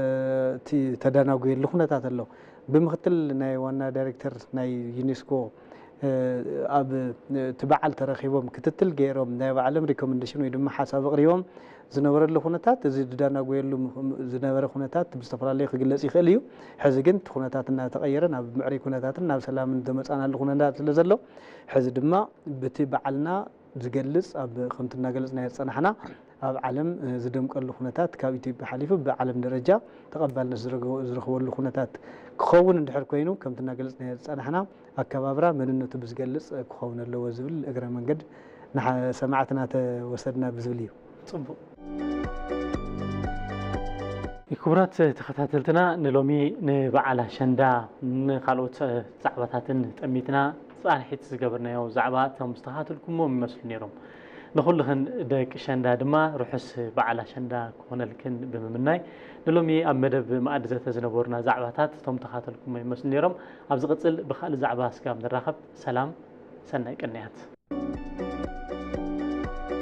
እቲ ተደናጉየሉ ኩነታት ኣሎ። ብምኽትል ናይ ዋና ዳይሬክተር ናይ ዩኔስኮ፣ እ፣ ኣብ እቲ በዓል ተረኺቦም ክትትል ገይሮም ናይ ባዕሎም ሪኮመንዴሽን ወይ ድማ ሓሳብ ኣቕሪቦም ዝነበረሉ ኩነታት፣ እዚ ዝደናጎየሉ ምኽ-፣ ዝነበረ ኩነታት ብዝተፈላለዩ ክግለጽ ይኽእል እዩ። ሕዚ ግን እቲ ኩነታት እናተቐየረ ናብ ምዕሩይ ኩነታትን ናብ ሰላምን ዘመጻናሉ ኩነታት ስለ ዘሎ፣ ሕዚ ድማ ብቲ በዓልና ዝገልጽ ኣብ ከምቲ እናገለጽናዮ ዝጸናሕና ኣብ ዓለም፣ እ፣ ዝደምቀሉ ኩነታት ካብ ኢትዮጵያ ሓሊፉ ብዓለም ደረጃ ተቐባልነት ዝረገ-፣ ዝረኽበሉ ኩነታት ክኸውን እንድሕር ኮይኑ ከምቲ እናገለጽናዮ ዝጸናሕና ኣከባብራ መንነቱ ብዝገልጽ ክኸውን ኣለዎ ዝብል እግረ መንገድ ንሓ-፣ ሰማዕትና ተወሰድና ብዝብል እዩ። ጽቡቕ። ክቡራት ተኸታተልትና ንሎሚ ንበዓል ኣሸንዳ ንኻልኦት ዛዕባታትን ጠሚትና ጻንሒት ዝገበርናዮ ዛዕባ እቶም ዝተኸታተልኩምዎም ይመስሉ ነይሮም። ንኹልኽን ደቂ ሸንዳ ድማ ርሑስ በዓል ኣሸንዳ ክኾነልክን ብምምናይ ንሎሚ ኣብ መደብ መኣዲ ዘተ ዝነበሩና ዛዕባታት እቶም ተኸታተልኩሞ ይመስሉ ነይሮም። ኣብ ዝቕጽል ብኻልእ ዛዕባ ስጋብ ንራኸብ ሰላም ሰናይ ቅንያት።